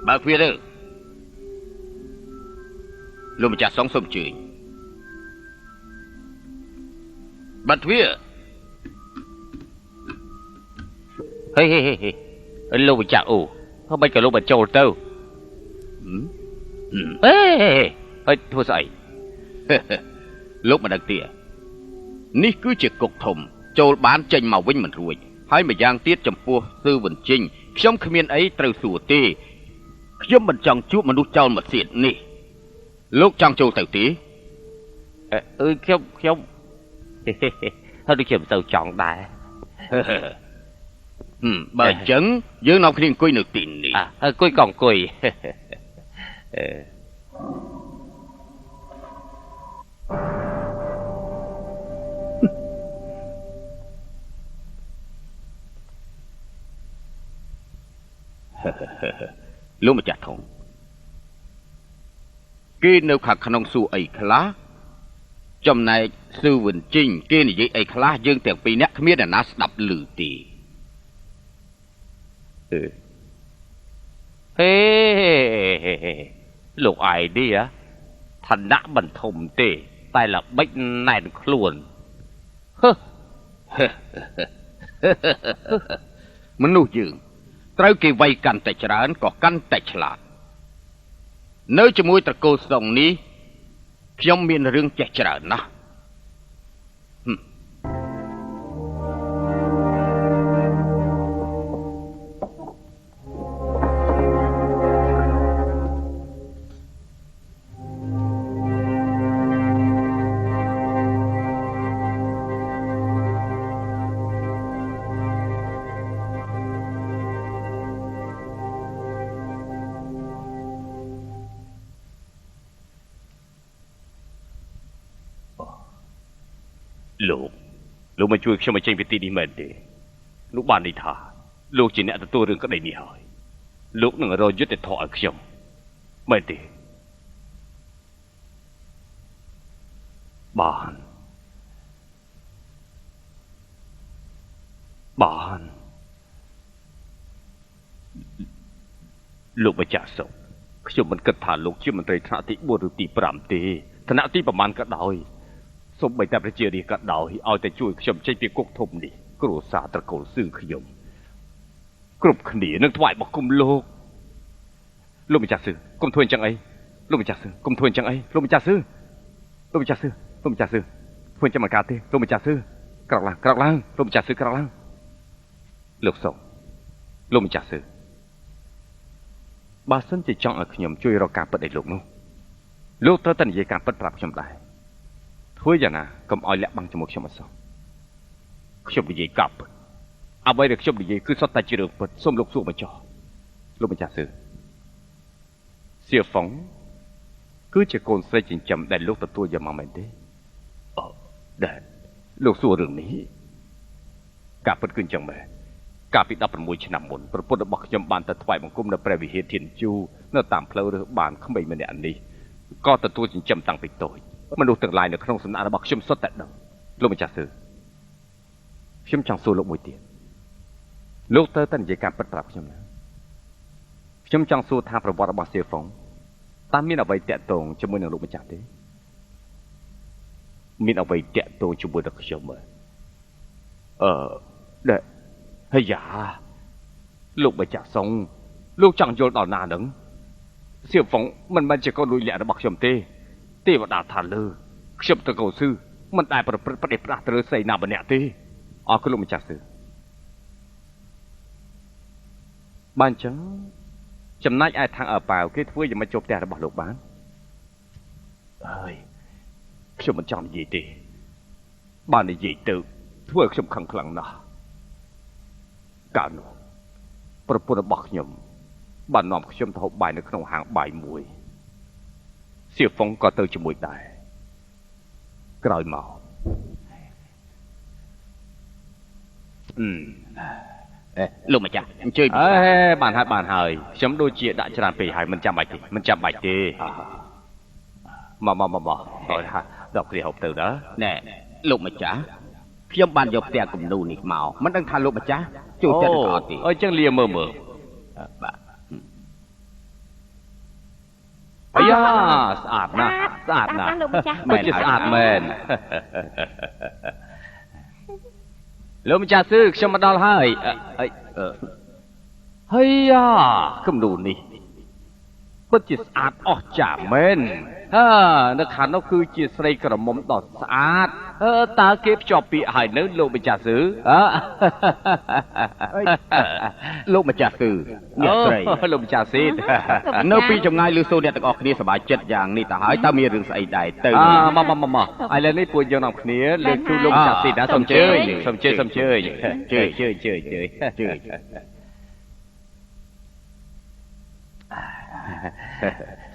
បើកទ្វារទៅលោកម្ចាស់សុងសូមអញ្ជើញបិទទ្វារហេហេហេហេលោកម្ចាស់អូហើយមិនក៏លោកបញ្ចូលទៅអេហើយធ្វើស្អីលោកមិនដឹងទេនេះគឺជាគុកធំចូលបានចេញមកវិញមិនរួចហើយម្យ៉ាងទៀតចំពោះស៊ឺវិនជីងខ្ញុំគ្មានអីត្រូវសួរទេខ្ញុំមិនចង់ជួបមនុស្សចោលមកសៀតនេះលោកចង់ចូលទៅទេអឺខ្ញុំខ្ញុំហើយដូចជាមិនសូវចង់ដែរបើអញ្ចឹងយើងនាំគ្នាអង្គុយនៅទីនេះអង្គុយក៏អង្គុយលោកម្ចាស់ធំគេនៅខាងក្នុងសួរអីខ្លះចំណែកស៊ឺវិនជីងគេនិយាយអីខ្លះយើងទាំងពីរនាក់គ្មានអ្នកណាស្ដាប់ឮទេហេលោកឯនេះឋានៈមិនធំទេតែល្បិចណែនខ្លួនហឺមនុស្សយើងត្រូវគេវាយកាន់តែច្រើនក៏កាន់តែឆ្លាតនៅជាមួយត្រកូលសុងនេះខ្ញុំមានរឿងចេះច្រើនណាស់ លោកមកជួយខ្ញុំឲ្យចេញពីទីនេះមែនទេលោកបានន័យថាលោកជាអ្នកទទួលរឿងក្តីនេះហើយលោកនឹងរកយុត្តិធម៌ឲ្យខ្ញុំមែនទេបានបានលោកម្ចាស់សុខខ្ញុំមិនគិតថាលោកជាមន្ត្រីថ្នាក់ទី4ឬទី5ទេថ្នាក់ទីប្រមាណក៏ដោយសូម្បីតែប្រជារាស្ត្រក៏ដោយឲ្យតែជួយខ្ញុំចេញពីគុកធំនេះគ្រួសារត្រកូលស៊ឺខ្ញុំគ្រប់គ្នានឹងថ្វាយបង្គំលោកលោកម្ចាស់ស៊ឺកុំធ្វើអញ្ចឹងអីលោកម្ចាស់ស៊ឺកុំធ្វើអញ្ចឹងអីលោកម្ចាស់ស៊ឺលោកម្ចាស់ស៊ឺលោកម្ចាស់ស៊ឺធ្វើអញ្ចឹងមិនកើតទេលោកម្ចាស់ស៊ឺក្រោកឡើងក្រោកឡើងលោកម្ចាស់ស៊ឺក្រោកឡើងលោកសុកលោកម្ចាស់ស៊ឺបើសិនជាចង់ឲ្យខ្ញុំជួយរកការពិតឲ្យលោកនោះលោកត្រូវតែនិយាយការពិតប្រាប់ខ្ញុំដែរធ្វើយ៉ាងណាកុំឲ្យលាក់បាំងជាមួយខ្ញុំអត់សោះខ្ញុំនិយាយកាប់អ្វីដែលខ្ញុំនិយាយគឺសុទ្ធតែជារឿងពិតសូមលោកសួរមកចោះលោកម្ចាស់ស៊ឺសៀហ្វុងគឺជាកូនស្រីចិញ្ចឹមដែលលោកទទួលយកមកមែនទេអូដែលលោកសួររឿងនេះការពិតគឺអញ្ចឹងមែនកាលពី16ឆ្នាំមុនប្រពន្ធរបស់ខ្ញុំបានទៅថ្វាយបង្គំនៅព្រះវិហារធានជូនៅតាមផ្លូវរើសបានក្មេងម្នាក់នេះក៏ទទួលចិញ្ចឹមតាំងពីតូចមនុស្សទាំងឡាយនៅក្នុងសំណាក់របស់ខ្ញុំសុទ្ធតែដឹងលោកម្ចាស់ស៊ឺខ្ញុំចង់សួរលោកមួយទៀតលោកត្រូវតែនិយាយការពិតប្រាប់ខ្ញុំណាខ្ញុំចង់សួរថាប្រវត្តិរបស់សៀហ្វុងតើមានអ្វីតាក់ទងជាមួយនឹងលោកម្ចាស់ទេមានអ្វីតាក់ទងជាមួយនឹងខ្ញុំមើលដែលហើយយ៉ាលោកម្ចាស់សុងលោកចង់យល់ដល់ណានឹងសៀហ្វុងមិនមែនជាកូនលួចលាក់របស់ខ្ញុំទេទេវតាថាលើខ្ញុំទៅកោស៊ឺមិនដែលប្រព្រឹត្តប្រេះប្រាស់ទៅលើស្រីណាម្នាក់ទេអរគុណលោកម្ចាស់ស៊ឺបានអញ្ចឹងចំណែកឯខាងអើប៉ាវគេធ្វើយ៉ាងម៉េចចូលផ្ទះរបស់លោកបានអើយខ្ញុំមិនចង់និយាយទេបើនិយាយទៅធ្វើឲ្យខ្ញុំខឹងខ្លាំងណាស់កាលនោះប្រពន្ធរបស់ខ្ញុំបាននាំខ្ញុំទៅហូបបាយនៅក្នុងហាងបាយមួយសៀហ្វុងក៏ទៅជាមួយដែរក្រោយមក លោកម្ចាស់អញ្ជើញអេបានហើយបានហើយខ្ញុំដូចជាដាក់ច្រើនពេកហើយមិនចាំបាច់ទេមិនចាំបាច់ទេមកមកមកមកដល់គ្នាហូបទៅណាណែលោកម្ចាស់ខ្ញុំបានយកផ្ទះគំនូនេះមកមិនដឹងថាលោកម្ចាស់ចូលចិត្តឬក៏អត់ទេអញ្ចឹងលាមើលមើលបាទ យ៉ាស្អាតណាស់ស្អាតណាស់លោកម្ចាស់ ពិតជាស្អាតមែនលោកម្ចាស់ស៊ឺខ្ញុំមកដល់ហើយអីហើយយ៉ាគំនូនេះពិតជាស្អាតអស្ចារ្យមែនអើនៅខាងនោះគឺជាស្រីក្រមុំដ៏ស្អាតតើគេភ្ជាប់ពាក្យហើយនៅលោកម្ចាស់ស៊ឺលោកម្ចាស់ស៊ឺអ្នកស្រីលោកម្ចាស់ស៊ីតនៅពីចម្ងាយឮសូរអ្នកទាំងអស់គ្នាសប្បាយចិត្តយ៉ាងនេះទៅហើយតើមានរឿងស្អីដែរទៅមកមកមកឥឡូវនេះពួកយើងនាំគ្នាលើកទូលោកម្ចាស់ស៊ីតណាសូមជើញសូមជើញសូមជើញជើញជើញជើញជើញជើញ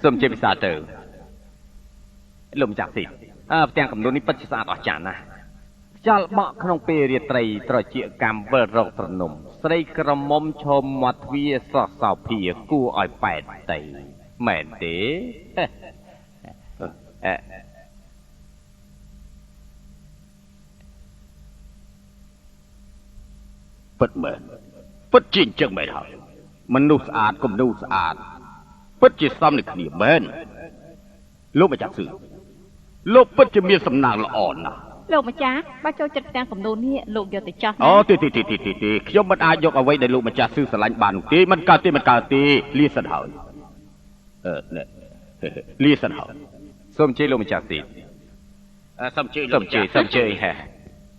សូមជើញពិសាទៅលោកម្ចាស់ស៊ីតផ្ទាំងគំនូរនេះពិតជាស្អាតអស្ចារ្យណាស់ខ្យល់បក់ក្នុងពេលរាត្រីត្រជាកម្មវិលរកទ្រនំស្រីក្រមុំឈមមាត់ទ្វារស្រស់សោភាគួរឲ្យប៉ែតតីមែនទេពិតមែនពិតជាអញ្ចឹងមែនហើយមនុស្សស្អាតគំនូរស្អាតពិតជាសមនឹងគ្នាមែនលោកម្ចាស់ស៊ឺលោកពិតជាមានសំណាងល្អណាស់លោកម្ចាស់បើចូលចិត្តផ្ទាំងគំនូរនេះលោកយកទៅចោះអូទេទេទេទេទេខ្ញុំមិនអាចយកអ្វីដែលលោកម្ចាស់ស៊ឺស្រឡាញ់បាននោះទេមិនកើតទេមិនកើតទេលាសិនហើយលាសិនហើយសូមជ័យលោកម្ចាស់ស៊ីសូមជ័យសូមជ័យសូមជ័យ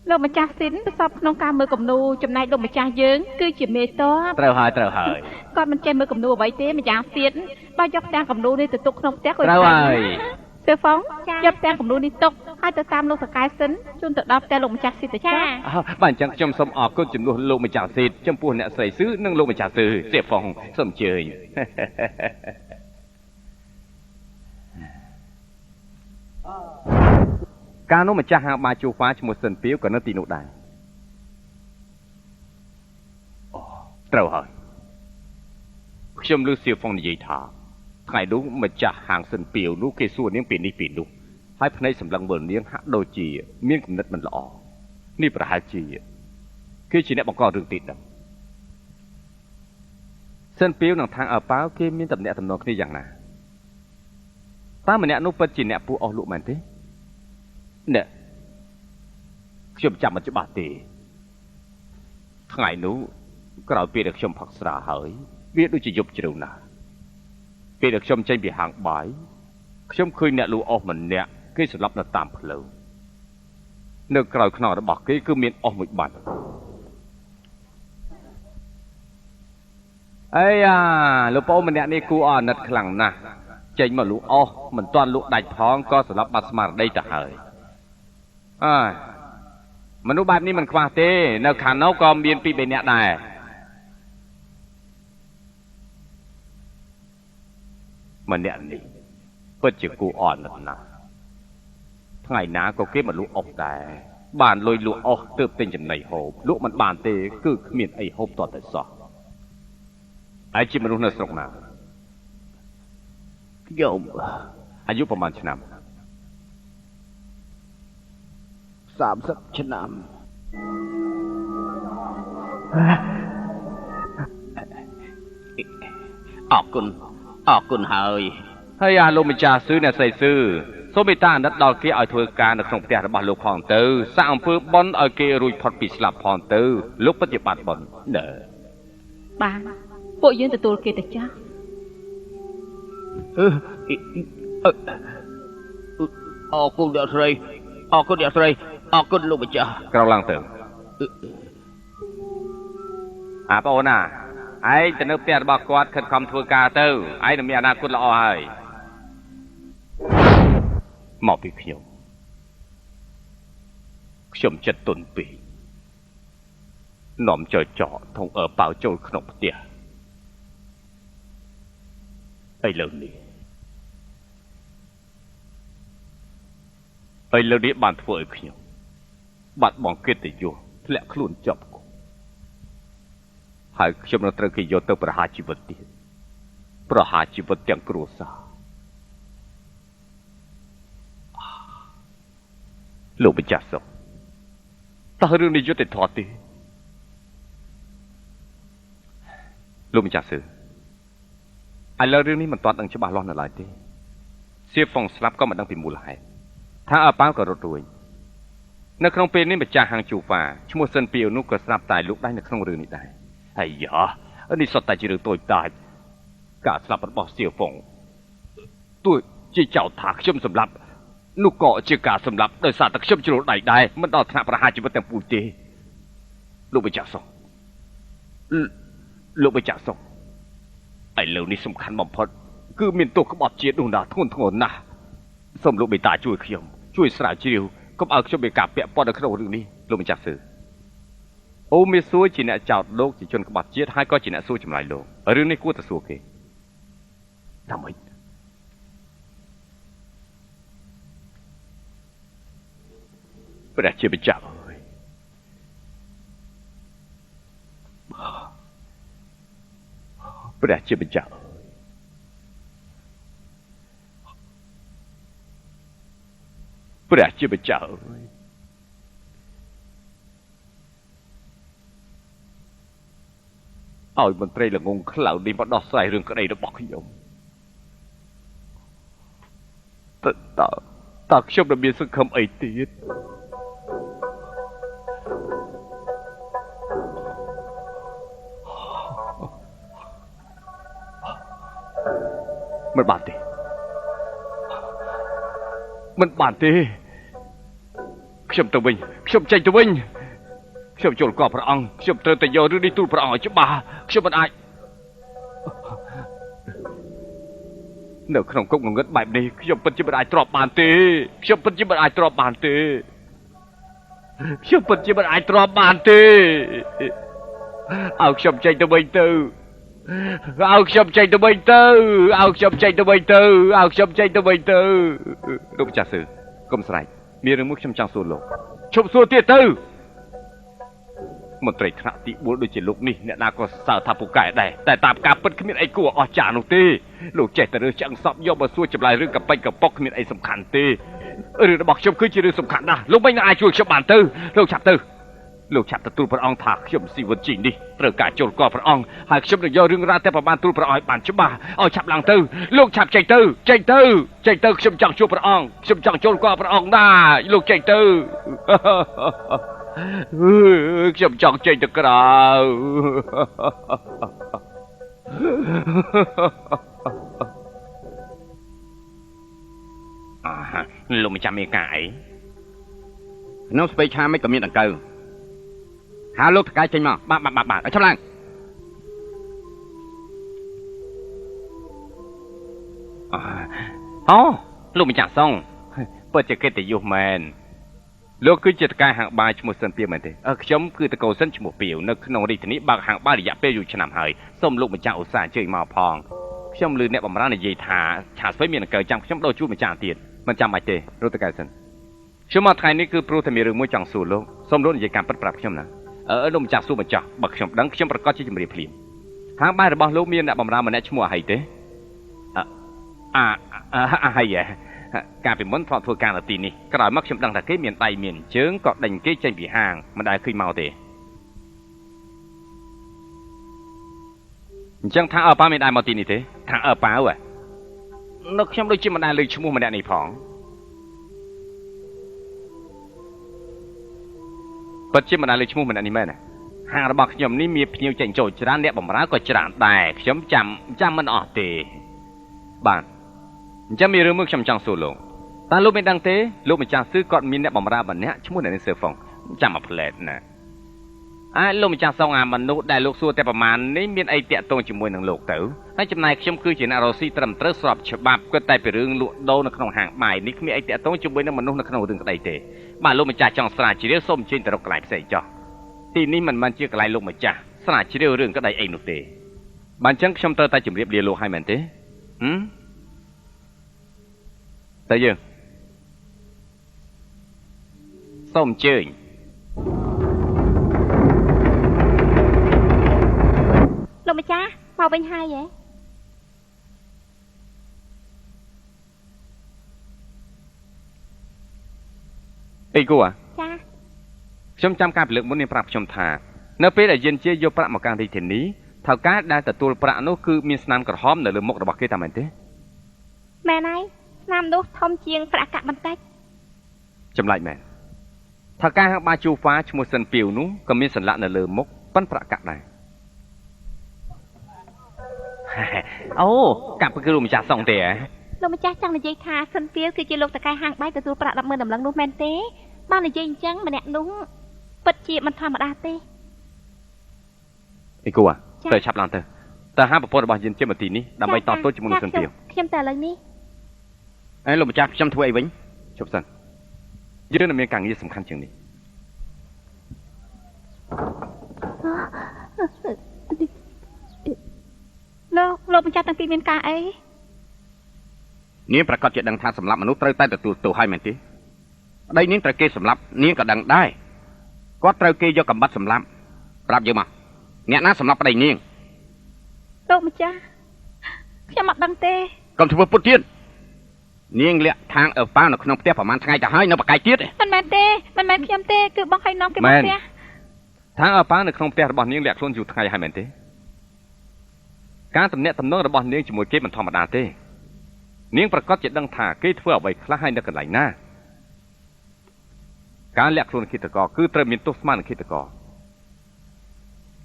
លោកម្ចាស់ស៊ីនប្រសពក្នុងការមើលគំនូរចំណែកលោកម្ចាស់យើងគឺជាមេតបត្រូវហើយត្រូវហើយគាត់មិនចេះមើលគំនូរអ្វីទេម្យ៉ាងទៀតបើយកផ្ទាំងគំនូរនេះទៅទុកក្នុងផ្ទះក៏ត្រូវហើយសៀវហ្វុងយកផ្ទាំងគំនូរនេះទុកហើយទៅតាមលោកសកែសិនជូនទៅដល់ផ្ទះលោកម្ចាស់ស៊ីតចាបាទអញ្ចឹងខ្ញុំសូមអរគុណជំនួសលោកម្ចាស់ស៊ីតចំពោះអ្នកស្រីស៊ឺនិងលោកម្ចាស់ស៊ឺសៀវហ្វុងសូមអញ្ជើញកាលនោះម្ចាស់ហាងបាយជូហ្វាឈ្មោះសិនពីវក៏នៅទីនោះដែរអូត្រូវហើយខ្ញុំឮសៀវហ្វុងនិយាយថាថ្ងៃនោះម្ចាស់ហាងសិនពីវនោះគេសួរនាងពីនេះពីនោះហើយភ្នែកសម្លឹងមើលនាងហាក់ដូចជាមានគំនិតមិនល្អនេះប្រហែលជាគេជាអ្នកបង្ករឿងទីដឹងសិនពីវនិងថាងអើប៉ាវគេមានតំណែងតំណងគ្នាយ៉ាងណាតើម្នាក់នោះពិតជាអ្នកពូអស់លក់មែនទេអ្នកខ្ញុំចាំមិនច្បាស់ទេថ្ងៃនោះក្រោយពេលដែលខ្ញុំផឹកស្រាហើយវាដូចជាយប់ជ្រៅណាស់ពេលដែលខ្ញុំចេញពីហាងបាយខ្ញុំឃើញអ្នកលក់អស់ម្នាក់គេស្លាប់នៅតាមផ្លូវនៅក្រោយខ្នងរបស់គេគឺមានអស់មួយបាត់អីយ៉ាលោកប្អូនម្នាក់នេះគួរអាណិតខ្លាំងណាស់ចេញមកលក់អស់មិនទាន់លក់ដាច់ផងក៏ស្លាប់បាត់ស្មារតីទៅហើយអើមនុស្សបែបនេះមិនខ្វះទេនៅខាងនោះក៏មានពីរបីនាក់ដែរម្នាក់នេះពិតជាគួរអន់ណាស់ថ្ងៃណាក៏គេមកលក់អុកដែរបានលុយលក់អស់ទើបទិញចំណីហូបលក់មិនបានទេគឺគ្មានអីហូបទាល់តែសោះហើយជាមនុស្សនៅស្រុកណាខ្ញុំអាយុប្រហែលឆ្នាំ30ឆ្នាំអរគុណអរគុណហើយហើយអាលោកម្ចាស់ស៊ឺអ្នកស្រីស៊ឺសូមមេត្តាអាណិតដល់គេឲ្យធ្វើការនៅក្នុងផ្ទះរបស់លោកផងទៅសាកអំពើបុណ្យឲ្យគេរួចផុតពីស្លាប់ផងទៅលោកពិតជាបាត់បុណ្យណែបាទពួកយើងទទួលគេទៅចាស់អរគុណអ្នកស្រីអរគុណអ្នកស្រីអរគុណលោកម្ចាស់ក្រោកឡើងទៅអាបងអូនណាឯងទៅនៅផ្ទះរបស់គាត់ខិតខំធ្វើការទៅឯងនឹងមានអនាគតល្អហើយមកពីខ្ញុំខ្ញុំចិត្តទុនពេកនាំចចកធំអើប៉ៅចូលក្នុងផ្ទះឥឡូវនេះឥឡូវនេះបានធ្វើឲ្យខ្ញុំបាត់បង់កិត្តិយសធ្លាក់ខ្លួនជាប់គុកហើយខ្ញុំនឹងត្រូវគេយកទៅប្រហារជីវិតទៀតប្រហារជីវិតទាំងគ្រួសារលោកម្ចាស់សុខតើរឿងនេះយុត្តិធម៌ទេលោកម្ចាស់សឺឥឡូវរឿងនេះមិនទាន់ដឹងច្បាស់លាស់នៅឡើយទេ សៀហ្វុងស្លាប់ក៏មិនដឹងពីមូលហេតុថាអើប៉ាវក៏រត់រួចនៅក្នុងពេលនេះម្ចាស់ហាងជូហ្វាឈ្មោះសិនពីវនោះក៏ស្រាប់តែលូកដៃនៅក្នុងរឿងនេះដែរអាយ៉ានេះសុទ្ធតែជារឿងតូចតាចការស្លាប់របស់សៀហ្វុងទោះជាចោទថាខ្ញុំសម្លាប់នោះក៏ជាការសម្លាប់ដោយសារតែខ្ញុំជ្រុលដៃដែរមិនដល់ថ្នាក់ប្រហារជីវិតទាំងពូជទេលោកម្ចាស់សុងលោកម្ចាស់សុងឥឡូវនេះសំខាន់បំផុតគឺមានទោសក្បត់ជាតិនោះណាធ្ងន់ធ្ងរណាស់សូមលោកមេត្តាជួយខ្ញុំជួយស្រាវជ្រាវកុំឲ្យខ្ញុំមានការពាក់ព័ន្ធនៅក្នុងរឿងនេះលោកម្ចាស់ស៊ឺអូមេសួរជាអ្នកចោទលោកជាជនក្បត់ជាតិហើយក៏ជាអ្នកសួរចម្លើយលោករឿងនេះគួរតែសួរគេថាម៉េចព្រះជាម្ចាស់អើយព្រះជាម្ចាស់ព្រះជាម្ចាស់អើយឲ្យមន្ត្រីល្ងងខ្លៅនេះមកដោះស្រាយរឿងក្តីរបស់ខ្ញុំតើខ្ញុំនឹងមានសង្ឃឹមអីទៀតមិនបានទេមិនបានទេខ្ញុំទៅវិញខ្ញុំចេញទៅវិញខ្ញុំចូលកព្រះអង្គខ្ញុំត្រូវតែយករឿងនេះទូលព្រះអង្គឲ្យច្បាស់ខ្ញុំមិនអាចនៅក្នុងគុកងងឹតបែបនេះខ្ញុំពិតជាមិនអាចទ្រាំបានទេខ្ញុំពិតជាមិនអាចទ្រាំបានទេខ្ញុំពិតជាមិនអាចទ្រាំបានទេឲ្យខ្ញុំចេញទៅវិញទៅឲ្យខ្ញុំចេញទៅវិញទៅឲ្យខ្ញុំចេញទៅវិញទៅឲ្យខ្ញុំចេញទៅវិញទៅលោកម្ចាស់ស៊ឺកុំស្រែកមានរឿងមួយខ្ញុំចង់សួរលោកឈប់សួរទៀតទៅមន្ត្រីថ្នាក់ទី4ដូចជាលោកនេះអ្នកណាក៏សើថាពូកែដែរតែតាមការពិតគ្មានអីគួរអស្ចារ្យនោះទេលោកចេះតែរើសឆ្អឹងសពយកមកសួរចម្លើយរឿងកប៉ិចកប៉ុកគ្មានអីសំខាន់ទេរឿងរបស់ខ្ញុំគឺជារឿងសំខាន់ណាស់លោកមិនអាចជួយខ្ញុំបានទៅលោកឆាប់ទៅលោកឆាប់ទទួលព្រះអង្គថាខ្ញុំស៊ីវិនជីនេះត្រូវការចូលកព្រះអង្គហើយខ្ញុំនឹងយករឿងរ៉ាវតែប្របានទូលព្រះអង្គឲ្យបានច្បាស់ឲ្យឆាប់ឡើងទៅលោកឆាប់ចេញទៅចេញទៅចេញទៅខ្ញុំចង់ជួបព្រះអង្គខ្ញុំចង់ចូលកព្រះអង្គណាលោកចេញទៅខ្ញុំចង់ចេញទៅក្រៅលោកម្ចាស់មានការអីក្នុងស្ពៃឆាមិនក៏មានដង្កូវហៅលោកថកែចេញមកបាទបាទបាទឲ្យឆាប់ឡើងអូលោកម្ចាស់សុងពិតជាកិត្តិយសមែនលោកគឺជាតកែហាងបាយឈ្មោះសិនពីវមែនទេខ្ញុំគឺតកោសិនឈ្មោះពីវនៅក្នុងរាជធានីបើកហាងបាយរយៈពេលយូរឆ្នាំហើយសូមលោកម្ចាស់ឧស្សាហ៍អញ្ជើញមកផងខ្ញុំឮអ្នកបម្រើនិយាយថាឆាស្វ័យមានដង្កូវចាំខ្ញុំដូរជូនម្ចាស់ទៀតមិនចាំបាច់ទេលោកតកែសិនខ្ញុំមកថ្ងៃនេះគឺព្រោះតែមានរឿងមួយចង់សួរលោកសូមលោកនិយាយការពិតប្រាប់ខ្ញុំណាលោកម្ចាស់សួរម្ចាស់បើខ្ញុំដឹងខ្ញុំប្រកាសជាជម្រាបភ្លាមហាងបាយរបស់លោកមានអ្នកបម្រើម្នាក់ឈ្មោះអាហីទេអាហីហ៎កាលពីមុនធ្លាប់ធ្វើការនៅទីនេះក្រោយមកខ្ញុំដឹងថាគេមានដៃមានជើងក៏ដេញគេចេញពីហាងមិនដែលឃើញមកទេអញ្ចឹងថាអើប៉ាមានដៃមកទីនេះទេថាអើប៉ាវនៅខ្ញុំដូចជាមិនដែលលើឈ្មោះម្នាក់នេះផងពិតជាមិនដែលលើឈ្មោះម្នាក់នេះមែនណាហាងរបស់ខ្ញុំនេះមានភ្ញៀវចេញចូលច្រើនអ្នកបម្រើក៏ច្រើនដែរខ្ញុំចាំមិនអស់ទេបាទអញ្ចឹងមានរឿងមួយខ្ញុំចង់សួរលោកតើលោកមានដឹងទេលោកម្ចាស់ស៊ឺគាត់មានអ្នកបម្រើម្នាក់ឈ្មោះអ្នកនាងសឺហ្វុងចាំមួយផ្លែតណាលោកម្ចាស់សងអាមនុស្សដែលលោកសួរតែប្រមាណនេះមានអីតាក់ទងជាមួយនឹងលោកទៅហើយចំណែកខ្ញុំគឺជាអ្នករកស៊ីត្រឹមត្រូវស្របច្បាប់គិតតែពីរឿងលក់ដូរនៅក្នុងហាងបាយនេះគ្មានអីតាក់ទងជាមួយនឹងមនុស្សនៅក្នុងរឿងក្តីទេបាទលោកម្ចាស់ចង់ស្រាវជ្រាវសូមអញ្ជើញទៅរកកន្លែងផ្សេងចុះទីនេះមិនមែនជាកន្លែងលោកម្ចាស់ស្រាវជ្រាវរឿងក្តីអីនោះទេបាទអញ្ចឹងខ្ញុំត្រូវតែជម្រាបលាលោកហើយមែនទេហឹមទៅយើងសូមអញ្ជើញលោកម្ចាស់មកវិញហើយហ៎អីគូចាខ្ញុំចាំការពលឹកមុននេះប្រាប់ខ្ញុំថានៅពេលដែលយានជាយកប្រាក់មកកាន់រាជធានីថៅកែដែលទទួលប្រាក់នោះគឺមានស្នាមក្រហមនៅលើមុខរបស់គេតាមមែនទេមែនហើយ ស្នាមនោះធំជាងប្រាក់កាក់បន្តិចចម្លែកមែនថៅកែហាងបាយជូហ្វាឈ្មោះសិនពីវនោះក៏មានសន្លាក់នៅលើមុខប៉ុនប្រាក់កាក់ដែរអូកាប់គឺលោកម្ចាស់សុងទេហ៎លោកម្ចាស់ចង់និយាយថាសិនពីវគឺជាលោកតកែហាងបាយទទួលប្រាក់100,000តម្លឹងនោះមែនទេបើនិយាយអញ្ចឹងម្នាក់នោះពិតជាមិនធម្មតាទេអីគូទៅឆាប់ឡើងទៅតើហាប្រពន្ធរបស់យានជាមទីនេះដើម្បីតទល់ជាមួយនឹងសិនពីវខ្ញុំតែឥឡូវនេះអេលោកម្ចាស់ខ្ញុំធ្វើអីវិញជប់សិនយើងនឹងមានការងារសំខាន់ជាងនេះលោកម្ចាស់ទាំងពីរមានការអីនាងប្រកាសជាដឹងថាសម្លាប់មនុស្សត្រូវតែទទួលទោសហើយមែនទេប្តីនាងត្រូវគេសម្លាប់នាងក៏ដឹងដែរគាត់ត្រូវគេយកកំបិតសម្លាប់ប្រាប់យើងមកអ្នកណាសម្លាប់ប្តីនាងលោកម្ចាស់ខ្ញុំអត់ដឹងទេកុំធ្វើពុតទៀតនាងលាក់ខាងអើប៉ាវនៅក្នុងផ្ទះប្រហែលថ្ងៃទៅហើយនៅបកាយទៀតមិនមែនទេមិនមែនខ្ញុំទេគឺបងឲ្យនាំគេមកផ្ទះខាងអើប៉ាវនៅក្នុងផ្ទះរបស់នាងលាក់ខ្លួនយូរថ្ងៃហើយមែនទេការទំនាក់ទំនងរបស់នាងជាមួយគេមិនធម្មតាទេនាងប្រកាសជាដឹងថាគេធ្វើអ្វីខ្លះហើយនៅកន្លែងណាការលាក់ខ្លួនឃាតករគឺត្រូវមានទោសស្មើនឹងឃាតករ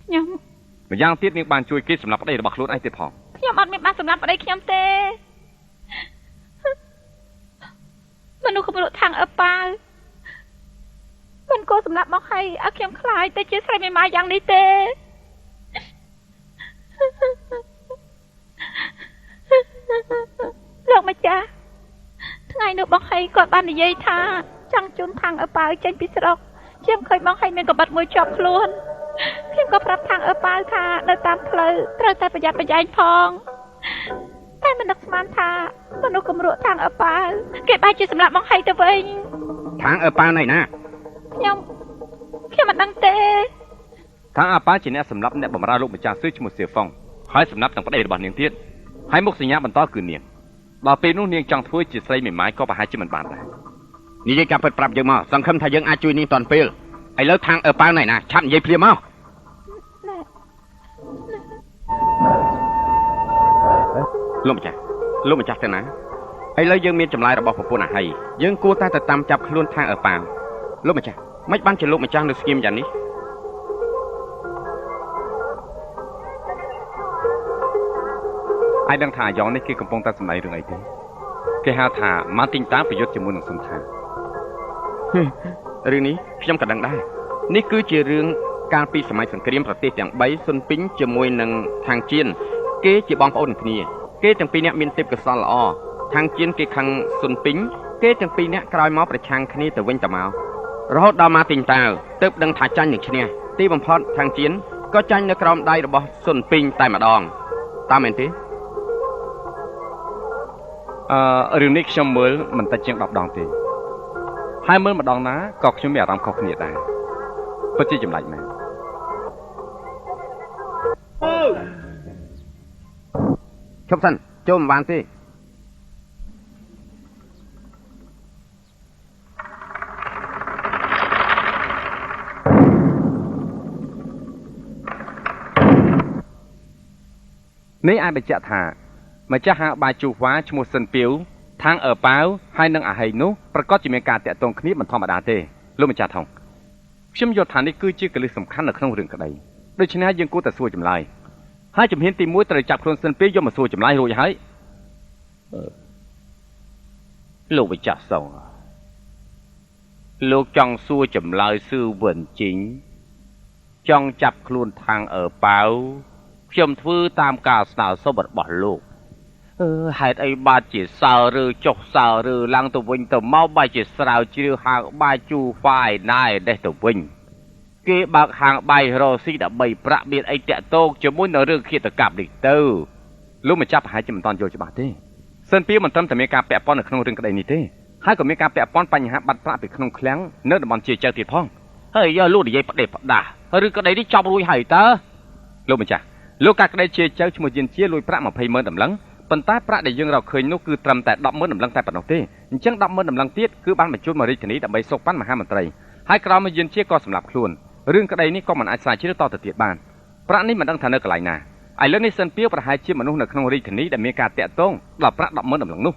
ខ្ញុំម្យ៉ាងទៀតនាងបានជួយគេសម្លាប់ប្តីរបស់ខ្លួនឯងទៀតផងខ្ញុំអត់មានបានសម្លាប់ប្តីខ្ញុំទេមនុស្សកម្រខាងអើប៉ាវមិនគួរសម្លាប់មកឲ្យឲ្យខ្ញុំខ្លាចទៅជាស្រីមេម៉ាយយ៉ាងនេះទេលោកម្ចាស់ថ្ងៃនោះបងហៃគាត់បាននិយាយថាចង់ជូនខាងអើប៉ាវចេញពីស្រុកខ្ញុំឃើញបងហៃមានកំបិតមួយជាប់ខ្លួនខ្ញុំក៏ប្រាប់ខាងអើប៉ាវថានៅតាមផ្លូវត្រូវតែប្រយ័ត្នប្រយែងផងតែមិននឹកស្មានថាមនុស្សកម្រក់ខាងអើប៉ាវគេបែរជាសម្លាប់បងហៃទៅវិញខាងអើប៉ាវណៃណាខ្ញុំមិនដឹងទេខាងអើប៉ាវជាអ្នកសម្លាប់អ្នកបម្រើលោកម្ចាស់ស៊ឺឈ្មោះសៀហ្វុងហើយសម្លាប់ទាំងប្តីរបស់នាងទៀតហើយមុខសញ្ញាបន្តគឺនាងដល់ពេលនោះនាងចង់ធ្វើជាស្រីមេម៉ាយក៏ប្រហែលជាមិនបានដែរនិយាយការពិតប្រាប់យើងមកសង្ឃឹមថាយើងអាចជួយនាងតាន់ពេលឥឡូវខាងអើប៉ាវណៃណាឆាប់និយាយភ្លាមមកលោកម្ចាស់លោកម្ចាស់ទៅណាឥឡូវយើងមានចម្លើយរបស់ប្រពន្ធអាហីយើងគួរតែទៅតាមចាប់ខ្លួនខាងអើប៉ាវលោកម្ចាស់មិនបានជាលោកម្ចាស់នៅស្ងៀមយ៉ាងនេះឯងដឹងថាអាយ៉ងនេះគេកំពុងតែសម្ដែងរឿងអីទេគេហៅថាម៉ាទីងតាប្រយុទ្ធជាមួយនឹងសុនថារឿងនេះខ្ញុំក៏ដឹងដែរនេះគឺជារឿងកាលពីសម័យសង្គ្រាមប្រទេសទាំង3សុនពីងជាមួយនឹងខាងជៀនគេជាបងប្អូនគ្នាគេទាំងពីរនាក់មានទេពកោសល្យល្អខាងជៀនគេខឹងសុនពីងគេទាំងពីរនាក់ក្រោយមកប្រឆាំងគ្នាទៅវិញទៅមករហូតដល់ម៉ាទីងតាវទើបដឹងថាចាញ់នឹងឈ្នះទីបំផុតខាងជៀនក៏ចាញ់នៅក្រោមដៃរបស់សុនពីងតែម្ដងតាមមែនទេរឿងនេះខ្ញុំមើលមិនតិចជាង10ដងទេហើយមើលម្ដងណាក៏ខ្ញុំមានអារម្មណ៍ខុសគ្នាដែរពិតជាចម្លែកមែនឈប់សិនចូលមិនបានទេនេះអាចបញ្ជាក់ថាម្ចាស់ហាងបាយជូហ្វាឈ្មោះសិនពីវខាងអើប៉ាវហើយនឹងអាហីនោះប្រកាសជាមានការតាក់ទងគ្នាមិនធម្មតាទេលោកម្ចាស់ថងខ្ញុំយល់ថានេះគឺជាកលិះសំខាន់នៅក្នុងរឿងក្តីដូច្នេះយើងគួរតែសួរចម្លើយហើយជំហានទី1ត្រូវចាប់ខ្លួនសិនពីវយកមកសួរចម្លើយរួចហើយលោកម្ចាស់សុងលោកចង់សួរចម្លើយស៊ឺវិនជីងចង់ចាប់ខ្លួនខាងអើប៉ាវខ្ញុំធ្វើតាមការស្នើសុំរបស់លោកហេតុអីបាទជាសើឬចុះសើឬឡើងទៅវិញទៅមកបែរជាស្រាវជ្រាវហាងបាយជូហ្វាយណែនេះទៅវិញគេបើកហាងបាយរកស៊ីដើម្បីប្រាក់មានអីតាក់ទងជាមួយនឹងរឿងឃាតកម្មនេះទៅលោកម្ចាស់ប្រហែលជាមិនទាន់យល់ច្បាស់ទេសិនពីមិនត្រឹមតែមានការពាក់ព័ន្ធនៅក្នុងរឿងក្តីនេះទេហើយក៏មានការពាក់ព័ន្ធបញ្ហាបាត់ប្រាក់ពីក្នុងឃ្លាំងនៅតំបន់ជាចៅទៀតផងហើយយកលោកនិយាយផ្ដេសផ្ដាស់ឬក្តីនេះចប់រួចហើយតើលោកម្ចាស់លោកកាក្តីជាចៅឈ្មោះយានជាលួចប្រាក់200,000តម្លឹងប៉ុន្តែប្រាក់ដែលយើងរកឃើញនោះគឺត្រឹមតែ100,000តម្លឹងតែប៉ុណ្ណោះទេអញ្ចឹង100,000តម្លឹងទៀតគឺបានបញ្ជូនមករាជធានីដើម្បីសូកប៉ាន់មហាមន្ត្រីហើយក្រោយមកយានជាក៏សម្លាប់ខ្លួនរឿងក្តីនេះក៏មិនអាចស្រាវជ្រាវតទៅទៀតបានប្រាក់នេះមិនដឹងថានៅកន្លែងណាឥឡូវនេះសិនពីប្រហែលជាមនុស្សនៅក្នុងរាជធានីដែលមានការតាក់ទងដល់ប្រាក់100,000តម្លឹងនោះ